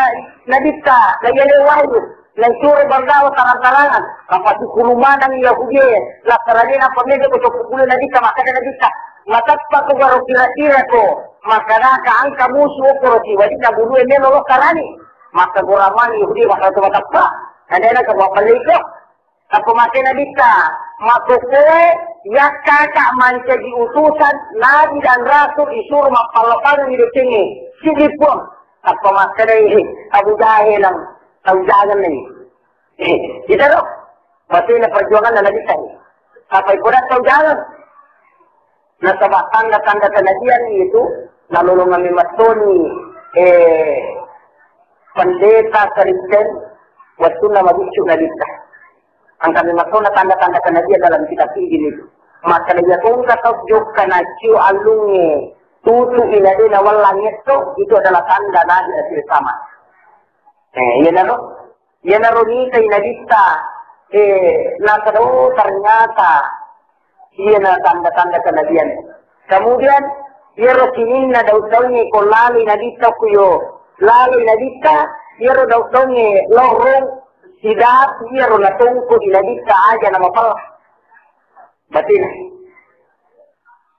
Nabitta, na iya le wahyu, na suro berdakwah tarang-tarangan. Apa tu kulumanang Yahudi, la tarade na pamede ko to pukule Nabitta, makkeda Nabitta. Matappa ko garo kira-kira ko, makkeda ka angka musu ko roti wadi na bulu melo lo karani. Maka goramani Yahudi maka to matappa. Ada na ka buat beli ko. Apa makkeda Nabitta, makkokkoe yakkaka mancaji utusan nabi dan rasul isuro mappallokangi decengnge. Sidi Puang. Apa makkeda Abu Jahil, tau jangan ni. Eh, kita roh. Batena perjuangan Nabitta. Apa ipoda tau jangan. Nasaba tanda-tanda kenabian itu nalolongan memettoni, eh, pendeta Kristen wattunna mabiccu Nabitta. Engka memettona tanda-tanda kenabian dalam kitab Injil itu. Maka dia tongka tau jokka nacio allungnge tutu inadena wallang itu adalah tanda nabi akhir zaman. Eh, iya naro. Iyanaro nitai Nabitta, eh, nasaba, oh, ternyata iyana tanda-tanda kenabian. Kemudian, iyaro sininna daung-daungnge ko laloi Nabitta kuyo, laloi Nabitta, iyaro daung-daungnge lorong sidatu iyaro natongko di Nabitta aja namapella. Batin.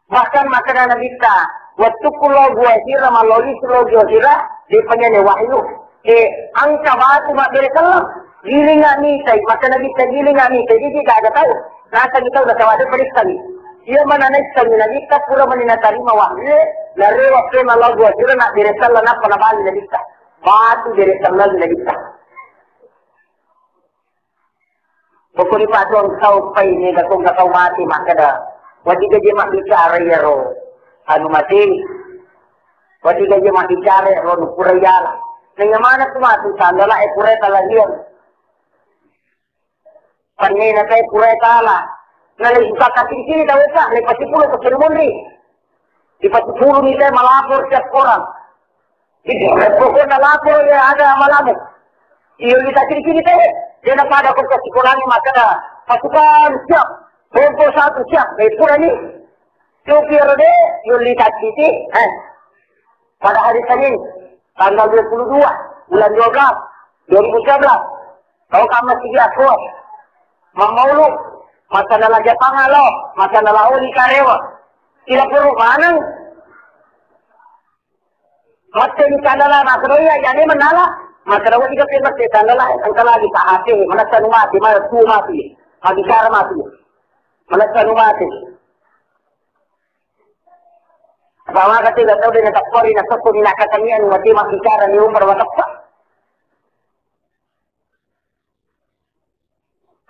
Bahkan makkeda Nabitta, wettukku lo Gua Hira, malloisu lo Gua Hira, depa nyane wahyu. Eh, engka batu mabbere selleng, gilinga mitai, makkeda Nabitta gilinga mitai, jadi gaga tau. Natangi tau nasaba de perissani. Iya mana naissangi Nabitta pura mani natarima wahyu, narewa pema lo Gua Hira nabbere selleng nappa nabali Nabitta. Batu bere selleng Nabitta. Pokokni paduang tau pai mega tongka tau mate makkeda, wadiga je mabbicara iyaro anu mate, wadiga je mabbicara iyaro nu pura yala. Naiya maneng tu matu sandala e pura talahian. Pannena tae pura tala. Nalai usakka sini-sini tau esa, lepas sepuluh ke Sri Munri. Di Pasipulung itu malapor tiap orang. Itu pokoknya lapor ya ada malamu. Iyo kita kiri-kiri teh. Dia nak pada kok sekolah ni maka pasukan siap. Kompol satu siap. Eh, pura ni. Supir deh, yuli tak kiri. Eh. Pada hari Senin, tanggal dua puluh dua, bulan dua belas, dua ribu sembilan belas. Kau kan masih di aku. Mamaulu, masalah Jepang lo, masalah oli karewa. Tidak perlu maneng. Mate di sandala, makkeda iya, iyane mennala. Makkeda wati kape mate sandala, engka lagi pa H P, manessa nu mati, mana tu mati. Mabbicara mati. Manessa nu mati. Apa maka tidak tahu dengan tak pori, nak sokko ni nak katanya nu mati, mabbicara ni umur mateppa.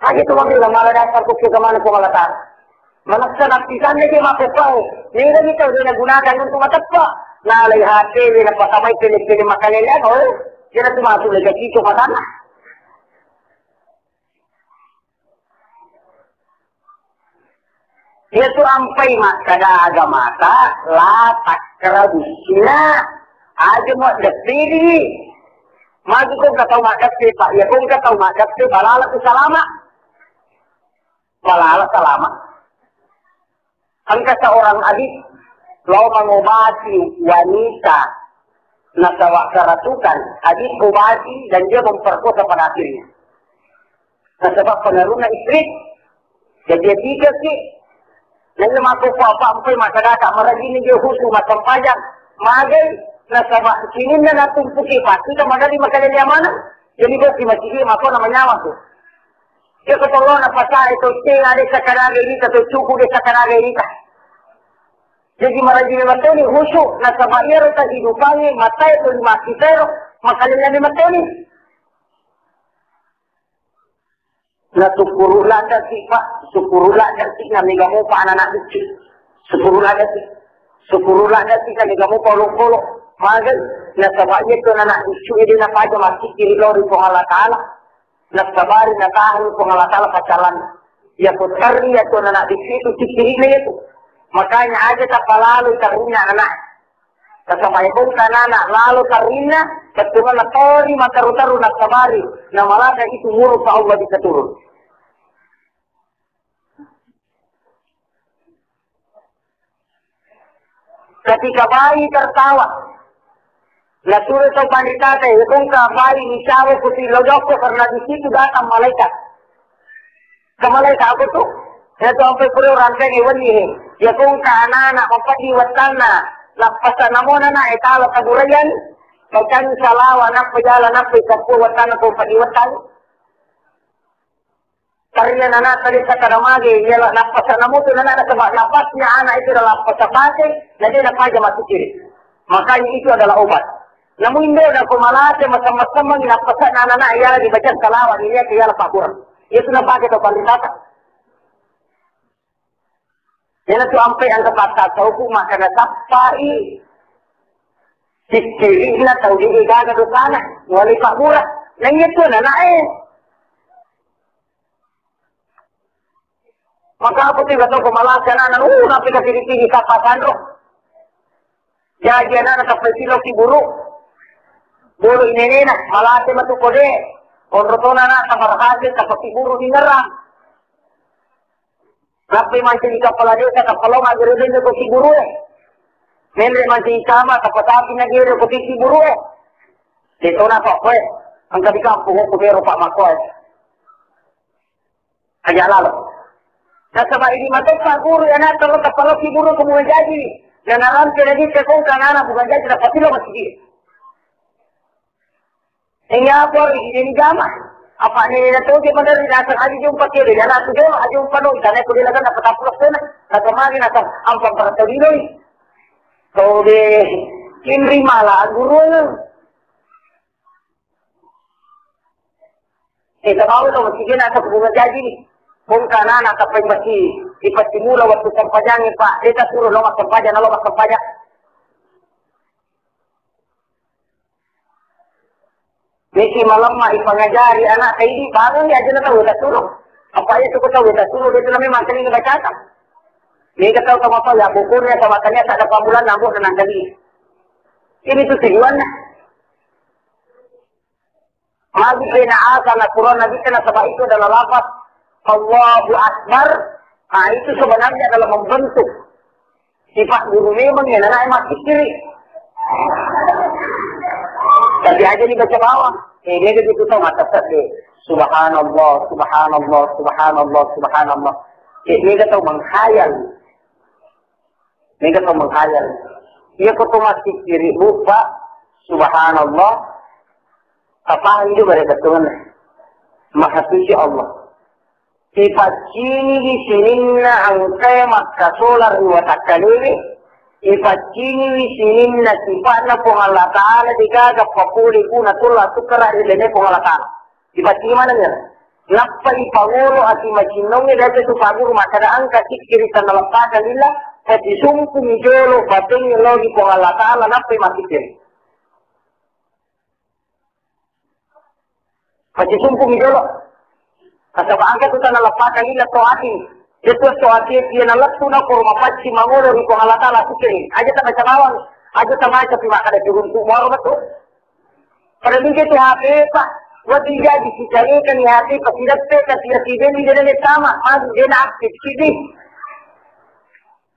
Aja tu mabilang mala dasar ku ke mana ku mala tar. Manessa nappisanna je mappepau. Nega ni tau dena gunakan untuk mateppa. Nalai H P we napatamai pele-pele makalele, oh. Kira tu masuk lagi itu matana. Iyatu ampai makkeda agamata, la takrabu zina. Aja muaddeppiri. Magi ko engka tau maddeppe, Pak? Iya ko engka tau maddeppe, balala tu salama. Balala salama. Engka seorang adit lao mengobati wanita nasaba kerasukan. Adit obati dan dia memperkosa pada akhirnya. Nasaba pengaruhna istri. Jadi tiga ki. Lalu mako apa empai masyarakat merajini dia khusus masempajang. Magai nasaba sininna natumpuki pasti ka magari makalele amanah. Jadi, bossi masigi mako na manyawang tu. Iya ko tolona pasae to ceng ade sakaraga irita, to cuku de sakaraga irita. Jadi, marajini matoni khusyuk, nasaba iyaro kehidupangnge matae to lima kitero, makalellami matoni. Na syukuru ladda si, Pak. Syukuru ladda si, na mega mopa anak-anak biccu. Syukuru ladda si. Syukuru ladda si, na mega mopa olokolo. Magai, nasaba iya to anak-anak biccu ede napaja massikkiri lao ri Puang Allah Taala. Nasabari natahang Puang Allah Taala pacalanna. Iya ko terri iya to anak-anak biccu itu sikkirina itu. Makanya aja tapalalo terrinya anak. Nasaba iya ko engka anana lalo tarrinna, bettuanna tori mataru-taru nassabari, na malada itu murka Allah bisa turun. Ketika bayi tertawa, nasuro to panritata, iya ko engka bayi nicawa ko silojokko karena di situ datang malaikat. Ke malaikat apa tu? Iya tu ampe pura rantai wenni he. Iya ko engka anana mapeddi wettanna, lappasa namo nana e tala taburayang, bacang salawa nappa jala nappa ikappu wettanna ko peddi wettang. Tarrian anakta desa kada mage, iya la-, lappasa namo tu nana, nasaba lapasnya anak itu adalah lappasa pate, na de napaja masukiri. Makanya itu adalah obat. Namu indo na ko malate masam-masamang lappasa anak iya lagi baca salawa, iya ke iya lapakura. Iya tu napake to panritata. Iyanatu ampe engka pattasawufu maka nasappai sikkiri'na tau de gaga dosana, mualai pabbura. Na iya tu anana'e. Maka apa tu gato ko malasa anana, uh, napi kasiri-siri sapa sanro. Jaji anana tappa silokki buru. Buru inenena, malate matu kode. Onro tona na, tamarhase, tappa buru dingerang. Nappai mancaji kepala desa, tappa lao maggere-gere ko siburue. Menre mancaji camat, tappa tapi nagere ko siburue. Detona Pak koe, engka di kampung ko bero Pak Makoe. Aja lalo. Nasaba idi mateppa guru ya na tero tappa lao siburu ko bunga jaji. Na narampe lagi ko kanana bunga jaji, tappa tilo masigi. Iya, apa ini jama? Apa ni na toge madari nasang aja jumpa kiri, ya na tu jolo aja jumpa no, karena aku dia kan dapat apa sana, kata mari nasang ampa para tadi doi. Toge kinri malah guru. Eh, tahu tu, mesti dia nak bunga jaji ni. Bongka anak apa yang pasti, di pasti mula waktu sempajang ni, Pak. Dia tak suruh lo makan pajak, lo makan pajak. Meki malemma ipangajari anakta idi, bangunni aja na tau weta suruh. Apa iya suku tau weta suruh, dia tu namanya manteling bacakan. Mega tau sama apa ya, bukunya sama tanya tak ada pambulan nambah dan nangkali. Ini tu tujuannya. Magi kena asa na Quran Nabi kena sebab itu adalah lafaz Allahu Akbar. Nah, itu sebenarnya adalah membentuk sifat guru memang yang anak masih kiri. Tapi aja dibaca bawah. Eh, dia gitu tau mata sedih. Subhanallah, subhanallah, subhanallah, subhanallah. Eh, dia tau menghayal. Mega tau menghayal. Iya ko to massikkiri, Bu, Pak. Subhanallah. Tapahang juga dari keturunan. Maha Suci Allah. Ipaccingi sininna engkae makkasola ri watakkalewe. Ipaccingi sininna sifa'na Puang Allah Ta'ala degaga papole guna tola tukara ri lene Puang Allah Ta'ala. Ipaccingi maneng ya. Nappa ipangolo ati macinnongnge, biasa tu paguru makkada engka sikkiri tana leppaka lilla, pasisumpung jolo batengnge lao ri Puang Allah Ta'ala, nappai massikkiri. Pasisumpung jolo. Nasaba engka tu tana leppaka lilla to ati. Itu to ati, iya nalettu na koro mapacci mangolo ri Puang Allah Ta'ala sikkiri. Aja tamaca bawang, aja tamaca pi makkada turuntu muaro betul. Pada minggu tu H P, Pak. Wati jaji sicalekani H P, pasidappe, kasiasi deni, dena sama, magi dena aktif, sidi.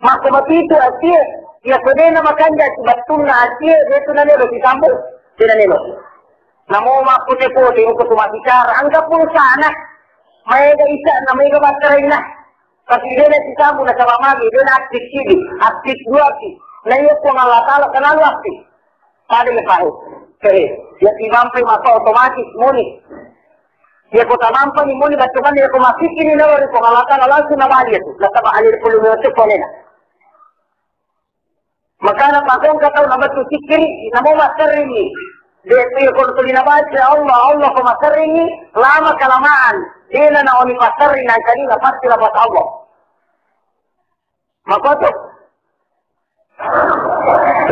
Maka mati itu asie, ya ko dena makanja sibattunna asie, dia tu nanelo sisambung, dena nelo. Namo mapote-pote, uko tu mabbicara, anggap pun sana. Maega isa, na maega battarainna. Tapi dena sisambung, nasaba magi, dena aktif, sidi, aktif dua ki. Na iya Puang Allah Ta'ala, kenal aktif. Pada ya, Pak. Eh, ya timampe maka otomatis muni. Ya ko tamampa ni muni, baccukan ya ko masikini na wari ko Allah Ta'ala langsung nabali itu. Nasaba alil pulu metu kolena. Makana pakongka tau nabattu sikkiri, namo massering ni. De tu ya ko tuli nabaca Allah, Allah ko massering ni, lama kelamaan. Dena naoni massering nangkani na pasti lapas Allah. Makoto.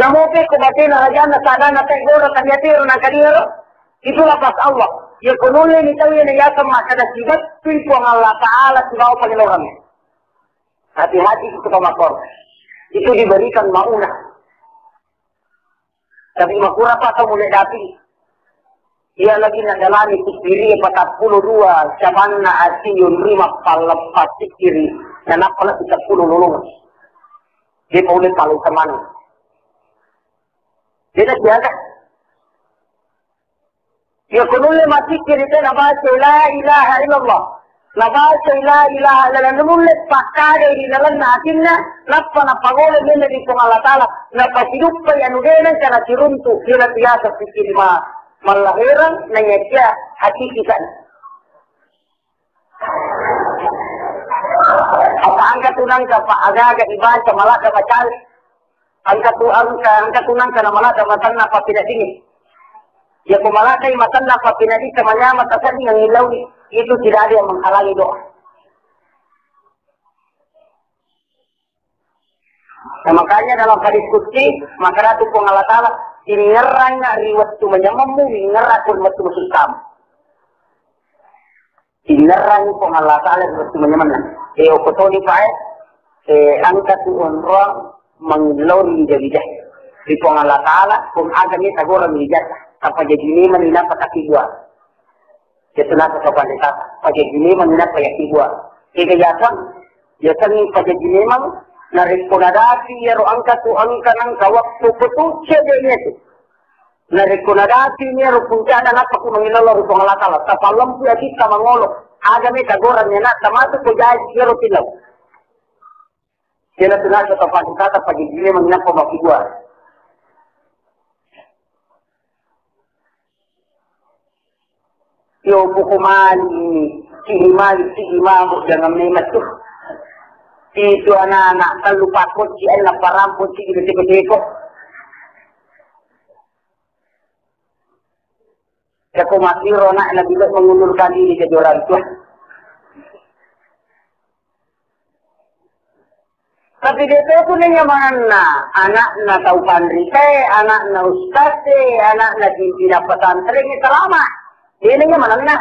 Namope ko batena rajanna sadana te goro tania tiro nangkani ro. Itu lapas Allah. Ya ko nulle ni tau ya na yaseng makkada sibattui Puang Allah Ta'ala sibawa pangelorang. Hati-hati itu kamakor. Itu diberikan maunah. Tapi makurapa tau mulle dapi. Iya lagi nadalani sikkiri patappulo dua camanna ati yonri mappalleppa sikkiri. Nanappa lebbi seppulo lolong. Dia paulle paling teman. Dia siaga. Iya ko nulle massikkiri te nabaca la ilaha illallah. Nabaca la ilaha illallah, nulle pakkagai ri lalenna atinna, nappa napagolo menne ri Puang Allah Ta'ala, napasiduppai anu de nengka nasiruntu, iya na biasa sikkiri ma mallaherang, naiyakia hakiki sana. Apa angka tu nangka pa aga-aga ibaca maladda macale. Angka tu angka, angka tu nangka na maladda matanna pappeneddingi. Ya ko maladda matanna pappeneddingi manyama tasaddi yang ilauni. Itu tidak ada yang menghalangi doa. Nah, makanya dalam hadis qudsi, makkada tu Puang Allah Ta'ala, "Ingngerrang ri wettu manyamemmu, ingngerrang ri wettu masussam." Ingngerrang Puang Allah Ta'ala ri wettu manyamemmu. Eh, okko toni pae, eh, engka tu onroang mangillori wija-wija. Ri Puang Allah Ta'ala, pun aga ni tagoreng wijata. Apa jadi memang inapa tapi buat. Itu nasa sopan desa. Pajaji memang inapa ya kibua. Ega yasang, yasang pajaji memang, narekko nadapi yaro angka tu angka nangka waktu petucce de itu. Narekko nadapi ni yaro puncana napa ku mangilolo ri Puang Allah Ta'ala. Tapallempu ya kita mangolo. Aga me tagoreng ya nak tamatu ko jaji yaro tilau. Kena tu nasa sopan desa pajaji memang inapa makibua. Yo buku mali, cini mali, cini mabuk, jangan memet tuh. Itu anak-anak, tellu pakocci, eh, lappa rampo, cini teko-teko. Jako masiro anak Nabi Lut mengundurkan diri jadi orang tua. Tapi de to tu nyamanna, anakna tau panrita e, anakna ustaz e, anakna pimpinan pesantren e, salama. De nyamanna.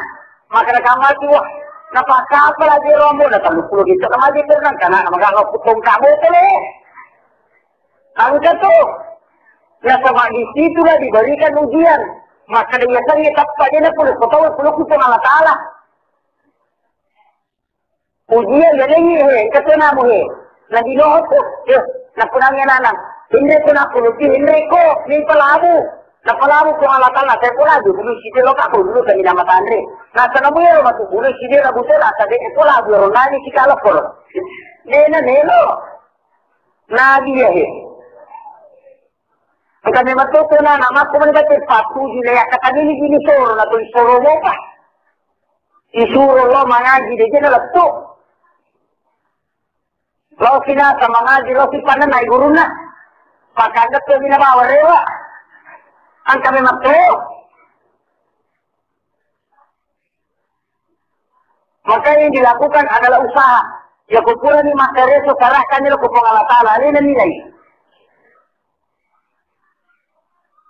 Maka kamma tu, wah, napakkapa lagi rombo, na tellu pulo gitu, kamaji pernah, karena maka lo putong kamu tu lo. Angka tu. Nasaba di situlah diberikan ujian. Maka dia tanya, "Tapa dia nak pulo, kau tahu pulo ku Allah Ta'ala." Ujian ya lengi he, engka to namu he. Na di loho tu, eh, napunangi anana. Hindre ko napuluki, hindre ko, ni palabu. Napalabu ko Allah Ta'ala, saya palabu, bulu side lo kako, bulu kami nama tanre. Nasa namu yero matu, bulu side rabu tera, sabe ko labu, ronani si kalokor. Nena nelo. Nabi ya he. Engka memang to kona na makko mani bate patuju le, akkatani ni gini soro, na tuli soro mopa. Isuro lo mangaji de jena lettu. Lo sinasa mangaji, lo sipanna nai gurunna. Pakanda to mina bawa rewa. Engka memang to. Maka yang dilakukan adalah usaha. Ya kupurani makareso, sarahkan lo ko Puang Allah Ta'ala, alena nilai.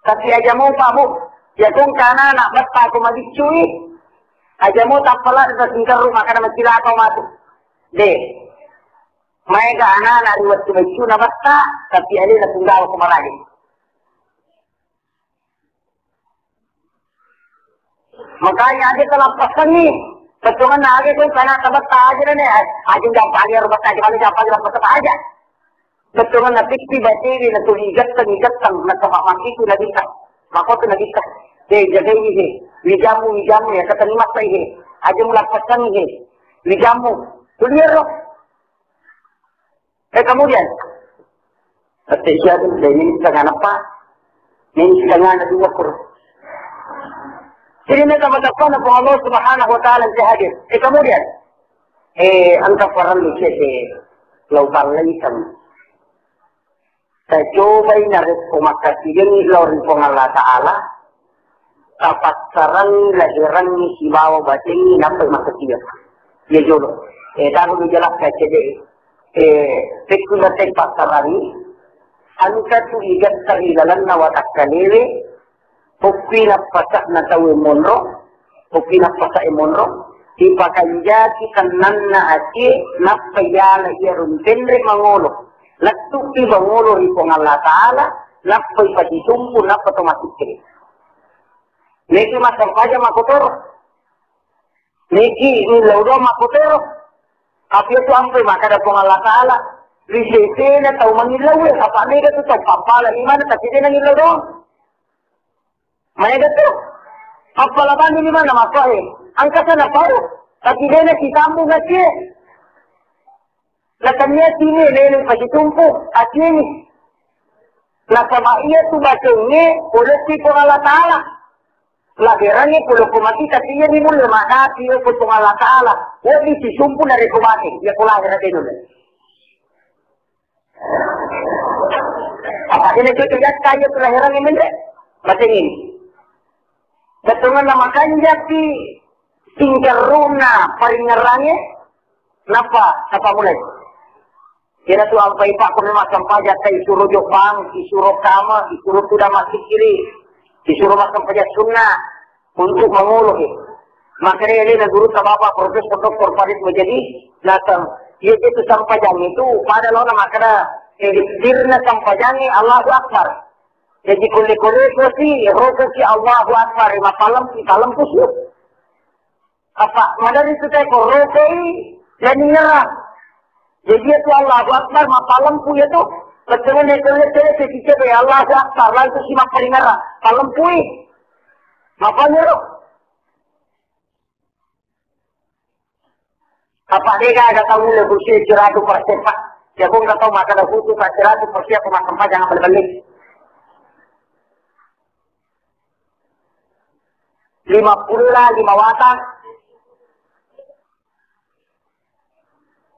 Tapi aja mo pamu, ya kong kana na batta ko mabiccui, aja mo tappala da singkarru makana macilaka matu. De. Maega anana ri wettu biccu na batta, tapi alena tunggal ko malai. Makanya aja talappasangi. Bettuanna aja tu kana tabetta aja ne. Aja jampa aja rumah aja, kalau jampa aja lappas aja. Bettuanna pitti batiri na tuli gattang gattang na sama mati tu na bisa. Mako tu na bisa. De jagai he. Wijamu wijamu ya ketemu masa he. Aja mulappasangi he. Wijamu. Tuliero. Eh, kemudian, Ate siapa dari ini setengah apa? Ini setengah ada dua kur. Jadi, meta matappa na Puang Allah Subhanahu wa Ta'ala yang hadir. Eh, kemudian, eh, engka parellu cete lau pallaiseng. Tacobai narekko makkasidengngi lao ri Puang Allah Ta'ala, tapassarangngi laherangngi sibawa batengngi nappai makkasidengngi. Iya jolo. Eh, taru dijelaskan cede. Eh, pekku natai passarangngi, engka tu igatta ri lalenna watakkalewe, Okki nappasa'na tauwe monro, okki nappasa'e monro, ipakanjaki tennanna acie, nappa iyala iyaro nitenre mangolo. Lettu'ki mangolo ri Puang Allah Ta'ala, nappa ipasisumpu, nappa to masikkiri. Niki massempajang makkotoro. Niki millau doang makkotoro. Tapi itu ampe makkada Puang Allah Ta'ala, ri sesena tau mangillauwe, apa mega tu tau pappala imana, tapi de nangillau doang. Maega tu. Appala bani di mana masoe? Angka sana pau. Tapi de na sisambung acie. Natannia sini lele pasitumpu acie ni. Nasaba iya tu bacengnge polokki Puang Allah Ta'ala. Laberangnge polokko mati, tapi iya ni mulle madapi ko Puang Allah Ta'ala. Wodi sisumpu narekko mati, iya ko lahera de nulle. Apa ini cocok ya kaya kelahiran ini deh? Batin ini. Betungan nama kanjaki singkaruna paringerange. Napa? Napa mulai? Kira tu ampai pak ko memang sampajang kai suruh jokbang, disuruh kama, disuruh tu dalam kiri, disuruh makan pajak sunnah. Untuk mangoloki. Makkedai alena gurutta Bapak Profesor Doktor Farid Mujadi, naseng, iya tu sampajang itu pada laona makkeda, eh, dirna sampajangi Allahu Akbar. Jadi kole-kole kosi, rokoki Allahu Akbar, mapalempu, palempu su. Apa, madari tu teko rokoi, lani ngerang. Jadi itu Allahu Akbar, mapalempu itu. Betul ni kole-kole kosi, Allahu Akbar, langsung si maparingerang. Palempui. Mapanyero. Apa de gaga tau le khusus seratus persen, Pak. Ya, kok nggak tahu makan khusus, Pak, seratus persen aku makan, Pak, jangan balik-balik. Lima puluh lah, lima wata.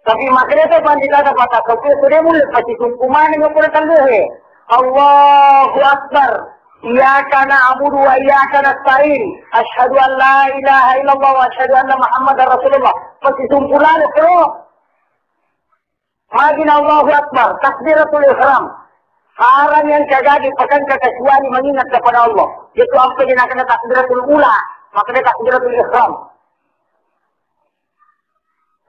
Tapi makanya saya pandita dapat aku, sudah mulai pasti sungkuman yang pura tangguh, eh. Allahu Akbar. Iyyaka na'budu wa iyyaka nasta'in. Asyhadu an la ilaha illallah wa asyhadu anna Muhammadar Rasulullah. Pasti sumpulan, bro. Magina Allahu Akbar. Takbiratul ihram. Haram yang kagagi pekan kecuali mengingat kepada Allah. Itu apa yang kena takbiratul ula. Makanya takbiratul ihram.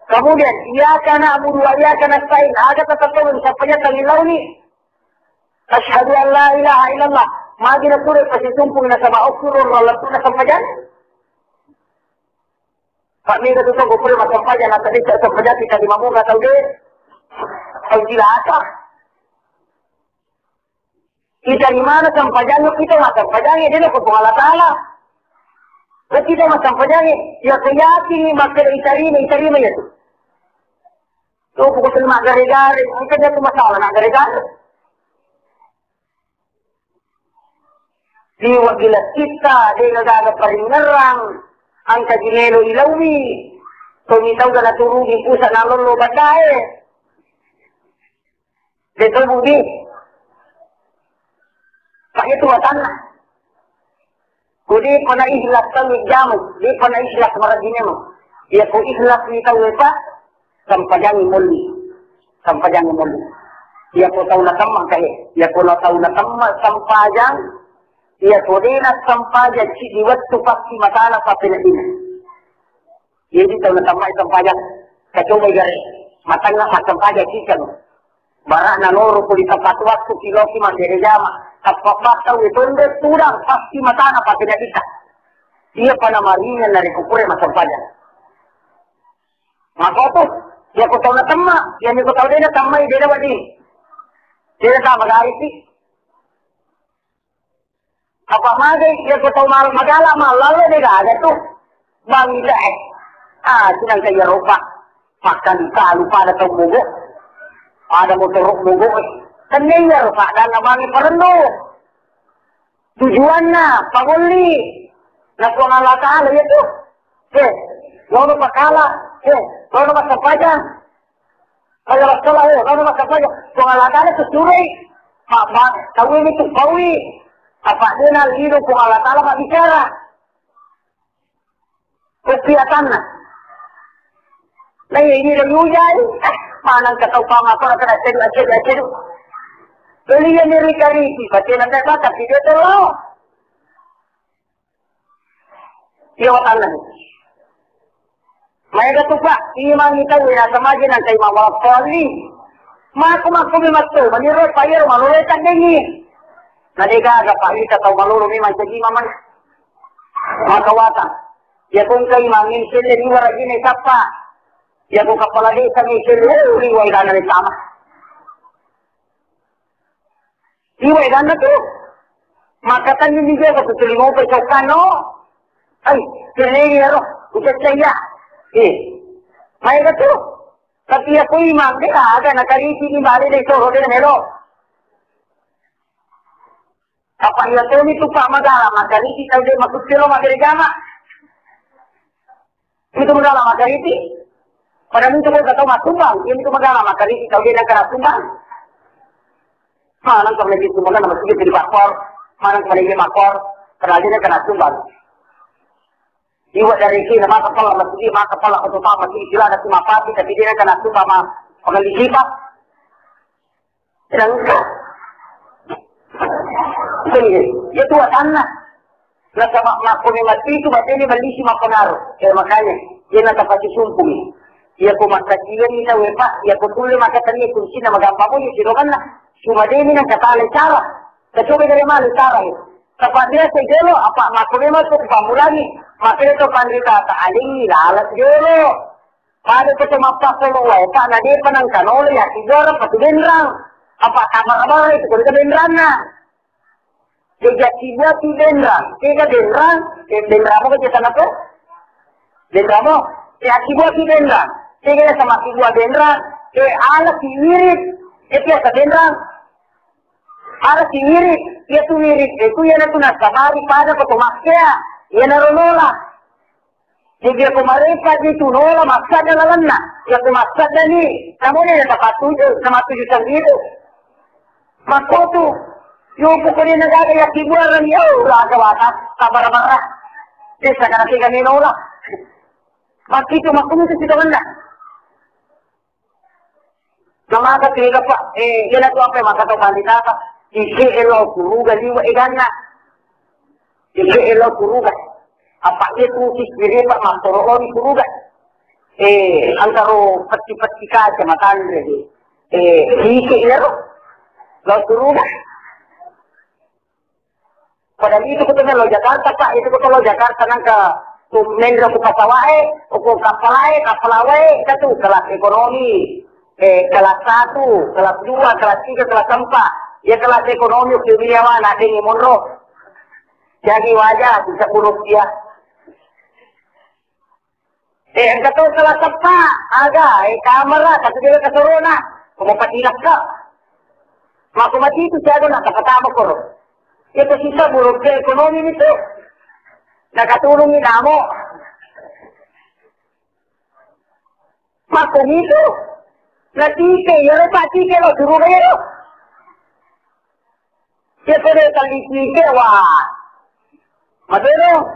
Kemudian, iyyaka na'budu wa iyyaka nasta'in. Aga tetap tahu siapa yang tadi launi. Asyhadu an la ilaha illallah. Magi na pura pasti tumpung nasaba okkur ro lettu na sampajang. Pak mega tu toko pura masampajang na tadi sampajang kita di mamuka tau de. Tau cilaka. Itarimana sampajangngé, kita massampajangngé, dé' nakuto Allah Ta'ala. Ko kita massampajangngé, iya ko yakin makkeda itarima, itarima iyatu. Ko pokokna maggare-gare, engka jatu masalah maggare-gare. Liwa' gila kita, dé' gaga paringngerang, engka ji mélo ilaui. Tomi tau ga naturuni pusa' nalollo badaé. Dé' to budi. Pak itu watanna. Ko dé' pana ikhlas tau jamu, dé' pana ikhlas marajinemu. Iya ko ikhlas ni tau, Pak, sampajangi molli. Sampajangi molli. Iya ko tau natemma kae, iya ko tau natemma sampajang, iya ko dé' na sampajang ci di wettu pasti matana pappeneddina. Jadi tau natemma sampajang, kacobai gare, matanna massampajang ciceng. Bara'na loro ko di tepat waktu kiloki maggere jama. Tepat tau itu nde tudang pasti matana pakai kita. Iya pana maringan dari kupure massampajang. Maka tu, iya ko tau natemma, iya ni ko tau dé' natemma, dé' na wadi. Dé' na tama gari sih. Apa magai, iya ko tau mal-, magala mallallo dé' gaga tu. Bangga, eh. Ah, sinang kaya roba. Makan kalu pada tau mogo. Pada motor mogo, eh. Tenniya ro saddanna bangi parenno. Tujuanna, pangolli. Na Puang Allah Ta'ala iya tu. Eh, lono pakala, eh, lono massempajang. Kaya Rasulullah, eh, lono massempajang. Puang Allah Ta'ala tu suroi. Pak, Pak, tahu ini tu kawi. Apa dia nak liru Puang Allah Ta'ala mak bicara. Kesiatanna. Nah, ini lagi hujan. Mana kata Puang apa kena cedu, cedu, cedu. Beli yang dari kari, pasti nanti apa, tapi dia tu loh. Iya, watanna. Maega tu, Pak, imangngi tau nasamaji nangka imang wala sholli. Mako, mako mi matto, maniro, Pak, iyaro malolo taddengi. Na degaga, Pak, ita tau malolo memang caji mamang. Maka wata. Ya kong kai mangin selle ni warajine sappa. Ya kong kepala desa ni selle, oh, liwai dana ni sama. Iwa eganna tu. Makkatenni ni jaga tu tuli mopa sokkano. Ai, kellengi ero, ucacca iya. Eh, maega tu. Tapi aku imang de aga nakariti ni bale de soro de melo. Apa iya toni tu Pak magala makariti tau de makuccelo magere jama. Itu mudala makariti. Pada mutu ko tau masumbang, iya itu mudala makariti tau de nangka nasumbang. Manang ka manaji sumbang na masigi di pakor, manang ka manaji makor, karena de nangka nasumbang. Iwa dari sini maka pala masigi, maka pala ko tau masigi sila ada cuma pati tapi de nangka nasumbang ma pengalih kita. Sedangkan iya tu watanna. Nasaba makko memang itu batene ballisi makkonaro. Eh, makanya, iya na tapasi sumpung. Iya ko makkajian ni tau, Pak, iya ko kulle makkatenni kursinna magampa mo iya siroganna. Cuma deni na katale cara. Tacoba dari mana cara ya? Tapa biasa jolo apa makko memang tu pamulangi. Makanya tu pandita ta alengi lalat jolo. Pada ko to mappakkolo wae, Pak, na depa nangka nolo yakkibbuareng patu benrang. Apa kamara-mara itu ko benranna. Jadi yakkibbuaki benrang, tega benrang, eh, benrang mo ko tana to? Benrang mo, yakkibbuaki benrang, tega sama kibbua benrang, eh, ala ki wirid, eh, biasa benrang. Ala ki wirid, iya tu wirid, eh, tu iya na tu nasabari pada ko to makkea, iya na ronola. Jadi, iya ko marepa di tu nola massadda lalenna. Iya ko massadda ni, namanya ya tapatuju, namatuju sendiri. Makko tu, yo pokoknya negaga ya kibuaran ya, oh, raga wata, kabara-bara. Desa kana tiga ni nola. Makkitu makkumu tu sitongenna. Namaka tega, Pak, eh, iya na tu apa maka tau pandita, Pak? Isi elo kuruga liwa eganna. Isi elo kuruga. Apa iya tu sisire, Pak, mattoro ori kuruga. Eh, antaro petti-petti kaca matanre. Eh, isi elo. Lo kuruga. Padahal itu kota lo Jakarta, Pak, itu kota lo Jakarta nangka tu menro ku pasawae, ku kapalae, kapalawae, katu kelas ekonomi, eh, kelas satu, kelas dua, kelas tiga, kelas empat. Ya kelas ekonomi ku biawa na deni monro. Jadi wajar bisa buruk dia. Eh, engka to kelas seppa, aga, eh, kamera, tapi dia kesorona, ko mau patilakka. Mako mati itu siaga nak pertama koro. Itu sisa buruk ke ekonomi itu. Nak katulungi namo. Mako itu. Nah, tike, ya lo, Pak, tike lo, suruh aja lo. Iya, pada talitike, wah. Madero,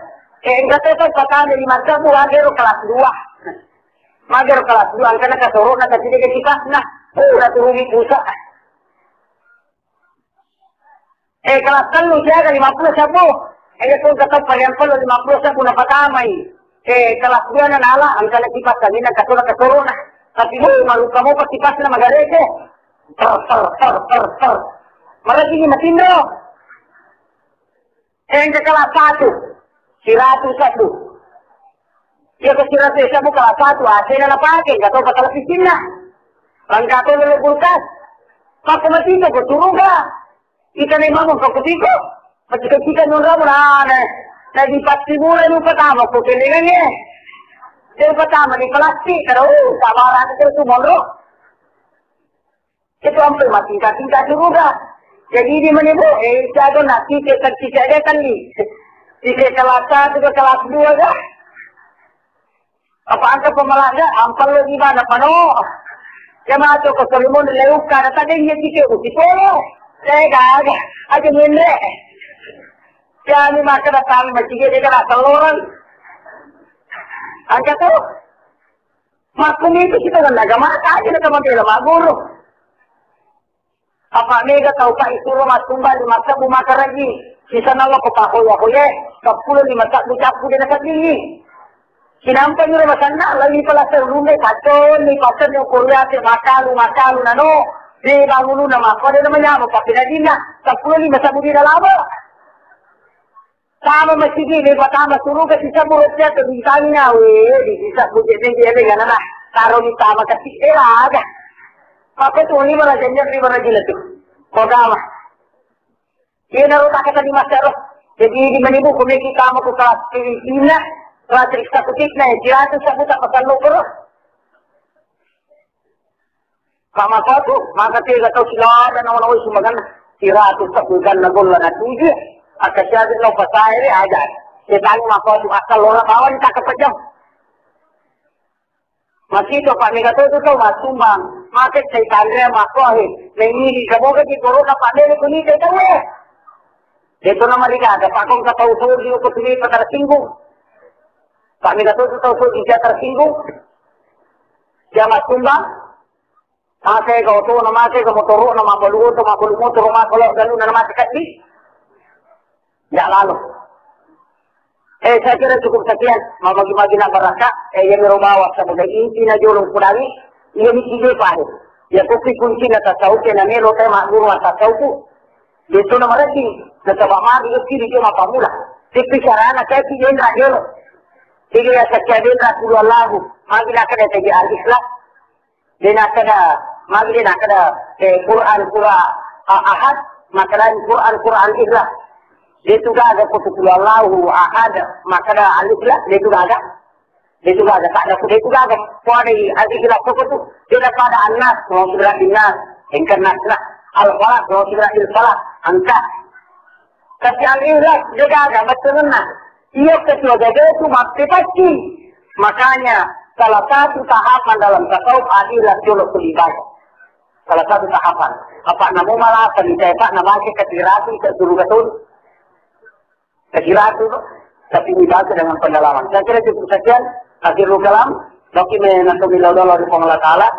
eh, engka to, to, patama lima sabbu, magero kelas dua. Magero kelas dua, engkana kasorona, tapi dia kipasna. Uh, ratu rumi pusa. Eh, kelas tellu, siaga lima puluh sabbu. Eh, iya, to, engka to, paling perlu lima puluh sabbu, napatamai. Eh, kelas dua na nala, engkana kipasna, mina kasoro, kasorona. Tapi, uh, maluka mo, kipasna, magareke. Ter, ter, ter, ter, ter. Marajini matinro. Engka kelas satu, siratu sabbu. Iya ko siratu sabbu kelas satu, A C na napake, engka to televisisinna. Engka to lolo kulkas. Pakko matito ko suruga. Ita memang ko kutiko. Macika-cika nuramo na, na, na di pasti mula nu patama ko kelengange. Dia patama di plastik, kada, uh, sabarang itu tu monro. Itu ampe matingka-tingka suruga. Jadi di mana bu? Eh, siaga nak tiket kan tidak ada kali. Ike kelas satu ke kelas dua ga. Apa angka pemalaga, ampel lo di mana pano. Ke maco ko Solomon leuka, na tadeng ye tike uti polo. Tega, aja, aja mindre. Jani maka datang masjid, dia kena teloran. Angka tu. Makkumitu kita kan agama, aja na teman dia lemah guru. Apa mega tau ka isuro massumba lima sebbu maka rajing. Sisana lo ko pahoya-hoya, seppulo lima sebbu cappu de naseddingi. Sinampa ni masanna, lagi pala serrunde, paconni, paconni, okoriate, makalu, makalu, nano, de banguluna, mako de namanyamo, tapi nadinna, seppulo lima sebbu de dalama. Tama masigi, de patama suruga, sisebbu roti atau bintangnya, we, di sisebbu je, de, de, de, nana, taro di tama kasi, de, aga. Mako tu, lima raja, lima raja tu. Kau tama. Iyanaro takkatani massaro. Jadi, di menibu, kumeki tama ku kelas tiga, kelas tiga satu tiga, ya, siratu sabu tak pasal lo, bro. Kama satu, maka tiga tau silada, nawa-nawa sumbangan. Siratu sabu ganna golla na tuju. Akka siaga lo pasai, aja. Setani maka tu asal lo, lawan tak kepejam. Masito, Pak, mega to tu tau massumbang. Make cai tanre makko he. Mengiri kaboga di corona pandemi kuni te tau e. Deto nama riga ada pakong ka tau sodi ko tumi pa tersinggung. Pak, mega to tu tau sodi dia tersinggung. Dia massumbang. Make ka oto na, make ka motoro na, mabalu oto, mabalu motoro, makko lo galu na mate kaddi. Ya, lalu. Eh, saya kira cukup sekian. Mamagi-magi na baraka, eh, yang merobawa sebagai inti na jolong kudangi, iya ni ide pahe. Ya, kopi kunci na tasawuf, ya, na melo tema guru tasawuf. Itu nama rajin. Na coba mari, ya, kiri dia mapamula. Tapi carana, saya tidak jolong. Jadi, ya, saya tidak kulu Allahu. Magi na kada jadi al-Islam. De nakkeda, magi de nakkeda, eh, Quran sura, ah, Ahad, makkeda Quran, Quran Ikhlas. De tu gaga ko tu Allahu Ahad, makkeda Al-Ikhlas, de tu gaga. De tu gaga, tak ada, de tu gaga. Ko ada Al-Ikhlas ko tu, de pada An-Nas, mau segera An-Nas, engka Nas lah. Al-Falaq, mau segera Al-Falaq, angka. Tapi Al-Ikhlas, de gaga, betul nah. Iya, ketua jaga itu mati pasti. Makanya, salah satu tahapan dalam tasawuf adalah jolo ku ibadah. Salah satu tahapan. Apa namu malah apa nih, saya, Pak, namanya ketiratu, ke suruga tuh. Ketiratu, Pak. Tapi dibaca dengan pendalaman. Saya kira cukup sekian. Akhirul kalam. Bagi menantu milau Allah di Allah Ta'ala.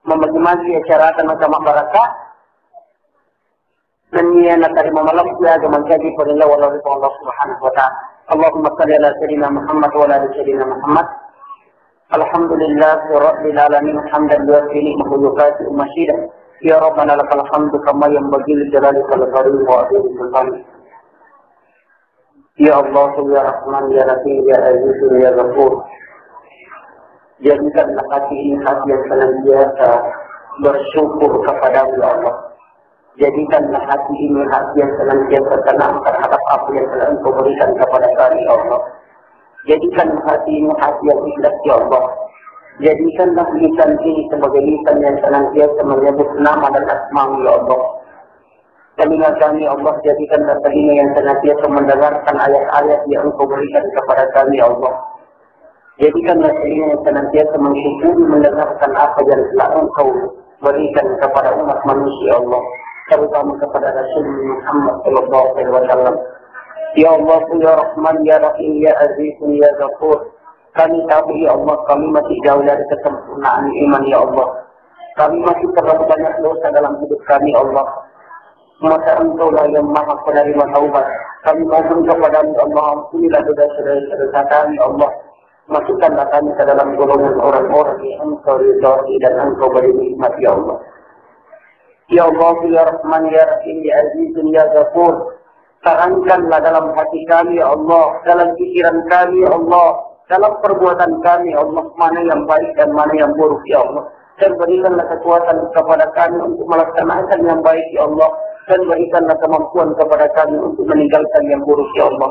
Membagi-bagi acara dan macam barakah. Nennia natarima malempu aga mancaji parellau lao ri Puang Allah Subhanahu wa Ta'ala. Allahumma salli ala Sayyidina Muhammad wa ala ali Sayyidina Muhammad. Alhamdulillahi Rabbil Alamin, hamdan yuwafi ni'mahu wa yukafi'u mazidah. Ya Rabbana lakal hamdu kama yanbaghi li jalalika wal karami wa azimi sultanik. Ya Allah, ya Rahman, ya Rahim, ya Aziz, ya Ghafur. Jadikanlah hati ini hati yang senantiasa bersyukur kepada-Mu, ya Allah. Jadikanlah hati ini hati yang senantiasa tenang terhadap apa yang telah Engkau berikan kepada kami, ya Allah. Jadikanlah hati ini hati yang ikhlas, ya Allah. Jadikanlah lisan ini sebagai lisan yang senantiasa menyebut nama dan asma-Mu, ya Allah. Telinga kami, ya Allah, jadikanlah telinga yang senantiasa mendengarkan ayat-ayat yang Engkau berikan kepada kami, ya Allah. Jadikanlah telinga yang senantiasa mensyukuri mendengarkan apa yang telah Engkau berikan kepada umat manusia, ya Allah, terutama kepada Rasul Muhammad sallallahu alaihi wasallam. Ya Allah, ya Rahman, ya Rahim, ya Aziz, ya Ghafur. Kami tahu, ya Allah, kami masih jauh dari kesempurnaan iman, ya Allah. Kami masih terlalu banyak dosa dalam hidup kami, ya Allah. Maka Engkaulah yang Maha Penerima Taubat. Kami mohon kepada-Mu, ya Allah, ampunilah dosa-dosa kami, ya Allah. Masukkanlah kami ke dalam golongan orang-orang yang Engkau ridhoi dan Engkau beri nikmat, ya Allah. Ya Allah, ya Rahman, ya Rahim, ya Aziz, ya Ghafur. Terangkanlah dalam hati kami, ya Allah, dalam pikiran kami, ya Allah, dalam perbuatan kami, ya Allah, mana yang baik dan mana yang buruk, ya Allah. Dan berikanlah kekuatan kepada kami untuk melaksanakan yang baik, ya Allah. Dan berikanlah kemampuan kepada kami untuk meninggalkan yang buruk, ya Allah.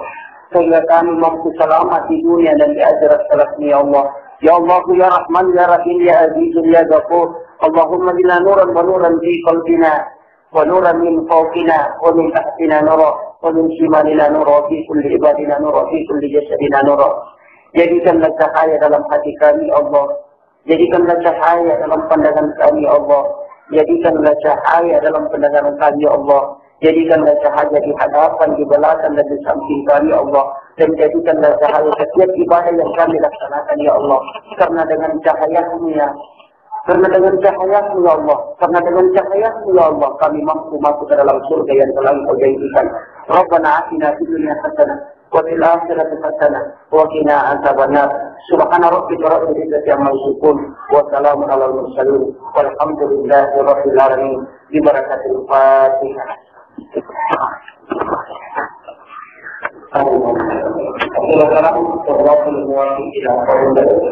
Sehingga kami mampu selamat di dunia dan di akhirat kelak, ya Allah. Ya Allah, ya Rahman, ya Rahim, ya Aziz, ya Ghafur. Allahumma ja'alna nuran wa nuran fi qalbina. ونورا من فوقنا ومن تحتنا نورا ومن شمالنا نورا، وفي كل عبادنا نورا، وفي كل جسدنا نورا. Jadikanlah cahaya dalam hati kami, ya Allah. Jadikanlah cahaya dalam pandangan kami, ya Allah. Jadikanlah cahaya dalam pendengaran kami, ya Allah. Jadikanlah cahaya di hadapan, di belakang, dan di samping kami, ya Allah. Dan jadikanlah cahaya setiap ibadah yang kami laksanakan, ya Allah. Karena dengan cahayamu, ya karena dengan cahayamu, ya Allah, karena dengan cahayamu, ya Allah, kami mampu masuk ke dalam surga yang telah Engkau janjikan. ربنا آتنا في الدنيا حسنة وفي الآخرة حسنة وقنا عذاب النار. سبحان ربك رب العزة عما يصفون وسلام على المرسلين والحمد لله رب العالمين. ببركة الفاتحة. السلام عليكم ورحمة الله وبركاته.